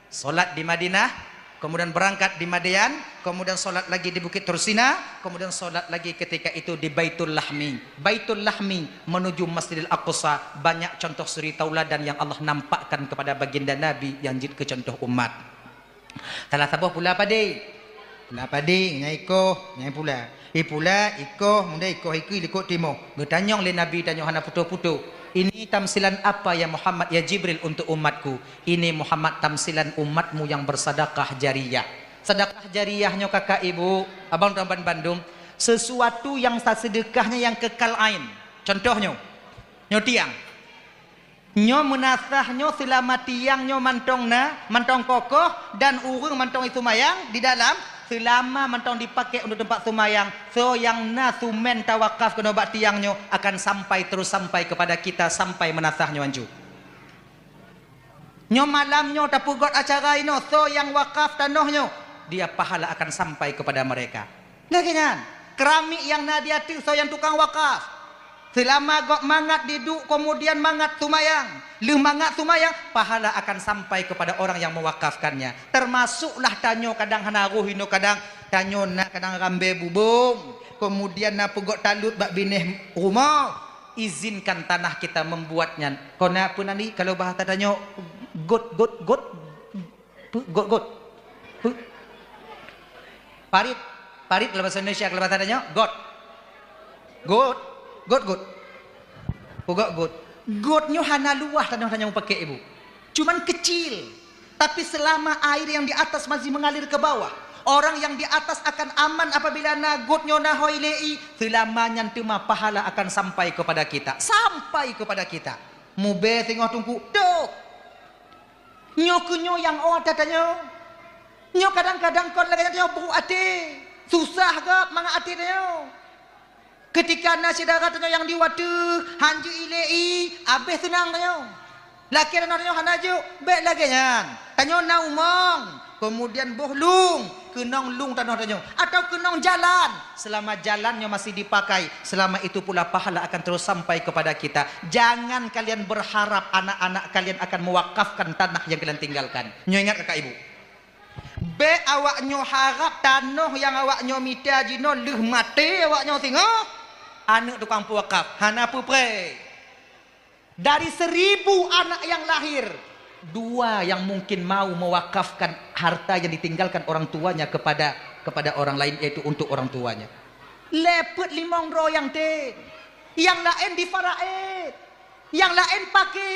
Salat di Madinah, kemudian beurangkat di Madian, kemudian salat lagi di Bukit Tursina, kemudian salat lagi ketika itu di Baitul Lahmi. Baitul Lahmi menuju Masjidil Aqsa, banyak contoh suri tauladan yang Allah nampakkan kepada baginda Nabi yang jeuet keu contoh umat. Salah saboh pula padé. Pula padé, nyang ikoh, nyang pula. Ipula, ikoh, muda ikoh ikui likot timoh. Geutanyong lé Nabi tanyoe hana putôh-putôh. "Ini tamsilan apa ya Muhammad, ya Jibril, untuk umatku?" "Ini Muhammad tamsilan umatmu yang bersedekah jariyah." Sedekah jariyah nyoe kakak ibu, abang tuan ban bandum, sesuatu yang sasedekahnya yang kekal ain. Contoh nyoe, nyoe tiang. Nyoe meunasah nyoe seulama tiang nyoe mantong na, mantong kokoh, dan ureuëng mantong jiseumayang di dalam, seulama mantong dipaké untuk teumpat seumayang, soe nyang na sumén tawakaf keunoe bak tiang nyoe akan sampai terus sampai kepada kita sampai meunasah nyoe ancu. Nyoe malam nyoe tapeugot acara inoe, soe nyang wakaf tanoh nyoe, dia pahala akan sampai kepada mereka. Lagée nyan, keramik nyang na di ateueh soe nyang tukang wakaf. Seulama gob mangat diduek, kemudian mangat seumayang, lheueh mangat seumayang, pahala akan sampai kepada orang yang mewakafkannya. Termasuklah tanyoe kadang hana roh inoe, kadang tanyoe na kadang rambée bubông, kemudian na peugot talut bak binéh rumoh. Izinkan tanah kita membuat nyan. Kon na peue nan di, kalau bahasa tanyoe, got, got, got. Peu-, got, got. Peu-, parit. Parit kalau bahasa Indonesia, kalau bahasa tanyoe, got. Got. Got, got. Peugot got. Got nyoe hana luwah tanoh tanyoe pakai ibu. Cuman kecil. Tapi selama air yang di atas masih mengalir ke bawah, Orang yang di atas akan aman apabila na gôt nyoe na hôi lé ie, seulama nyan teuma pahala akan sampai kepada kita. Sampai kepada kita. Mubée singoh Teungku, dok. Nyoe keuh nyoe nyang ôt that tanyoe. Nyoe kadang-kadang kon lagée nyan tanyoe brôk até. Susah gob mangat até tanyoe. Keutika na syedara tanyoe nyang di ateueh, han jeuet ilée ie, abéh seunang tanyoe. Lakée tanoh tanyoe hana jok, bék lagée nyan. Tanyoe na umong, keumudian boh lueng, keunong lueng tanoh tanyoe, atau keunong jalan. Selama jalan nyoe masih dipakai, selama itu pula pahala akan terus sampai kepada kita. Jangan kalian berharap anak-anak kalian akan mewakafkan tanah yang kalian tinggalkan. Nyoe ingat kakak ibu. Bék awak nyoe harab tanoh nyang awak nyoe mita jinoe lheueh maté awak nyoe singoh, aneuëk tukang peuwakaf, hana peupré. Dari seribu anak yang lahir, dua yang mungkin mau mewakafkan harta yang ditinggalkan orang tuanya kepada, kepada orang lain, yaitu untuk orang tuanya. Lé peuet limong droe nyang tem, nyang laén di Faraid, nyang laén paké.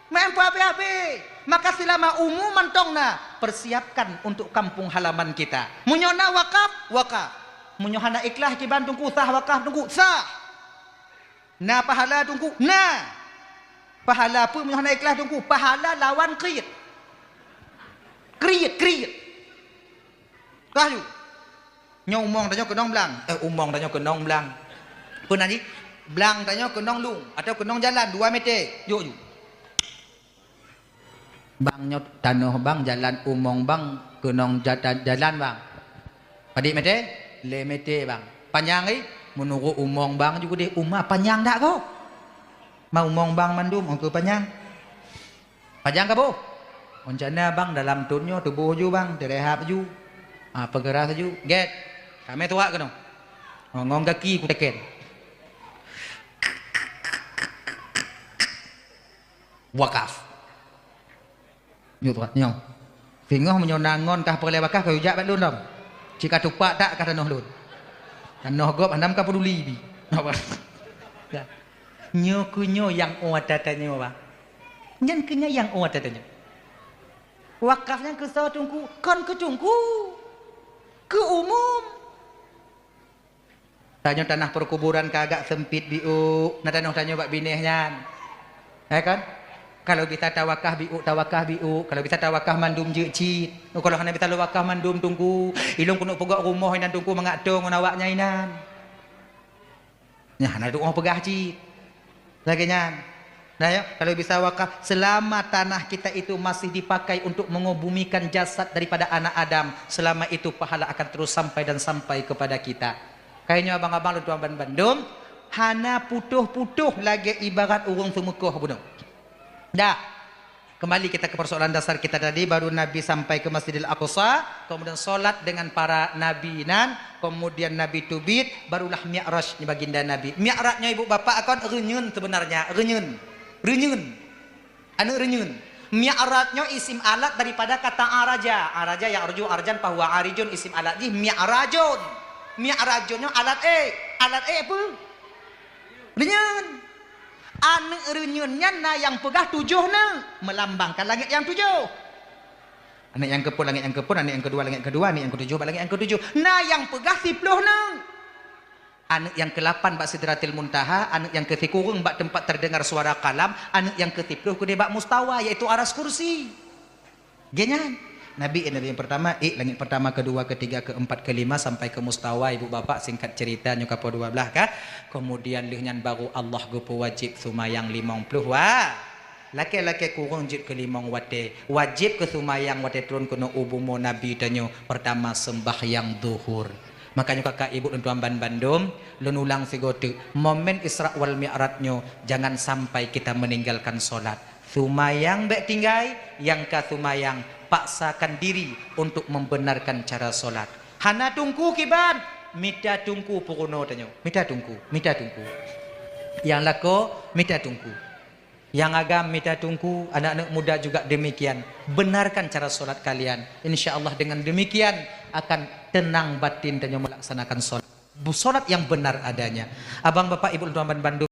Meu'en peuhabéh-habéh. Maka selama umu mantong na, persiapkan untuk kampung halaman kita. Meunyoe na wakaf, wakaf. Meunyoe hana ikhlas kiban Teungku, sah wakaf Teungku, sah. Na pahala Teungku, na. Pahala peue meunyoe hana ikhlas Teungku? Pahala lawan kriet. Kriet, kriet. Kah ju. Nyoe umong tanyoe keunong blang. Eh, umong tanyoe keunong blang. Peue nan jih? Blang tanyoe keunong lueng atau keunong jalan dua meter. Jok ju. Bang nyoe tanoh bang, jalan umong bang, keunong jata-, jalan bang. Padit meter? Lhée meter bang. Panyang ih, meunurot umong bang ju keudeh uma panyang dak gob? Ma umong bang mandum, ongkeu panyang. Panyang ka boh? Rencana bang dalam thon nyoe tuboh ju bang, teurehab ju. Ah, peugeurah ju. Gét. Kamé tuwak keunoe. Ngon, ngon gaki kuteken. Wakaf. Nyoe tuwak, nyoe. Singoh meunyoe na ngon kah peureulée wakaf, kah ujak bak lôn lom. Cit ka tupak tak kah tanoh lôn. Tanoh gob hana ka peuduli bi. Nyoe keuh nyoe nyang ôt that tanyoe, bah. Nyan keuh nyan nyang ôt that tanyoe. Wakaf nyan keu soe Teungku? Kon keu Teungku. Keu umum. Tanyoe tanah perkuburan ka agak sempit biôk, na tanoh tanyoe bak binéh nyan. Ya kan? Kalau bisa tawakah biôk, tawakah biôk. Kalau bisa tawakah mandum jeuet cit. Oh, kalau hana bisa lôn wakah mandum Teungku, ilôn keuneuk peugöt rumoh inan Teungku mangat toe ngon awak nyan inan. Nyan hana tuoh peugah cit. Lagée nyan. Nah, ya, kalau bisa wakaf, selama tanah kita itu masih dipakai untuk mengebumikan jasad daripada anak Adam, selama itu pahala akan terus sampai dan sampai kepada kita. Kayaknya abang-abang lôn tuan ban bandum, hana putôh-putôh lagée ibarat ureuëng seumeukoh bunoe. Dah. Kembali kita ke persoalan dasar kita tadi, baru Nabi sampai ke Masjidil Aqsa, kemudian sholat dengan para nabi nan, kemudian Nabi teubiet, barulah Mi'raj baginda Nabi. Mi'raj nyoe ibu bapak kon reunyeun sebenarnya, reunyeun. Reunyeun. Aneuëk reunyeun. Mi'raj nyoe isim alat daripada kata araja. Araja ya'ruju arjan fahuwa arijun, isim alat jih mi'rajun. Mi'rajun nyoe alat ék. Alat ék peue? Reunyeun. Aneuëk reunyeun nyan na nyang peugah tujoh neuk, meulambangkan langét nyang tujoh. Aneuëk nyang keupeuet langét nyang keupeuet, aneuëk nyang keudua langét keudua, aneuëk nyang keutujoh bak langét nyang keutujoh. Na nyang peugah siploh neuk. Aneuëk nyang keulapan bak Sidratil Muntaha, aneuëk nyang keusikureueng bak teumpat terdengar suara kalam, aneuëk nyang keusiploh keudeh bak mustawa, yaitu aras kursi. Geuh nyan. Nabi, Nabi nyang pertama, ék langét pertama, keudua, keutiga, keuempat, keulima, sampai keu mustawa, ibu bapak, singkat cerita, nyoe ka poh dua blaih kah. Kemudian lheueh nyan baru Allah geupeuwajéb seumayang limong ploh wa-, lakée-lakée kureueng jeuet keu limong watée. Wajéb keu seumayang watée turun keunoe u bumoe Nabi tanyoe, pertama sembahyang zuhur. Makanya kakak ibu dan tuan ban bandum, lôn ulang sigoe teuk, momen Isra wal Mi'raj nyoe jangan sampai kita meninggalkan solat. Seumayang bék tinggai, nyang ka seumayang paksakan diri untuk membenarkan cara solat. Hana teungku kiban, mita teungku peurunoe tanyoe. Mita teungku, mita teungku. Nyang lakoe, mita teungku. Nyang agam mita teungku, anak-anak muda juga demikian. Benarkan cara solat kalian. Insya Allah dengan demikian akan tenang batin tanyoe melaksanakan solat. Solat yang benar adanya. Abang, bapak, ibu, tuan, ban bandum.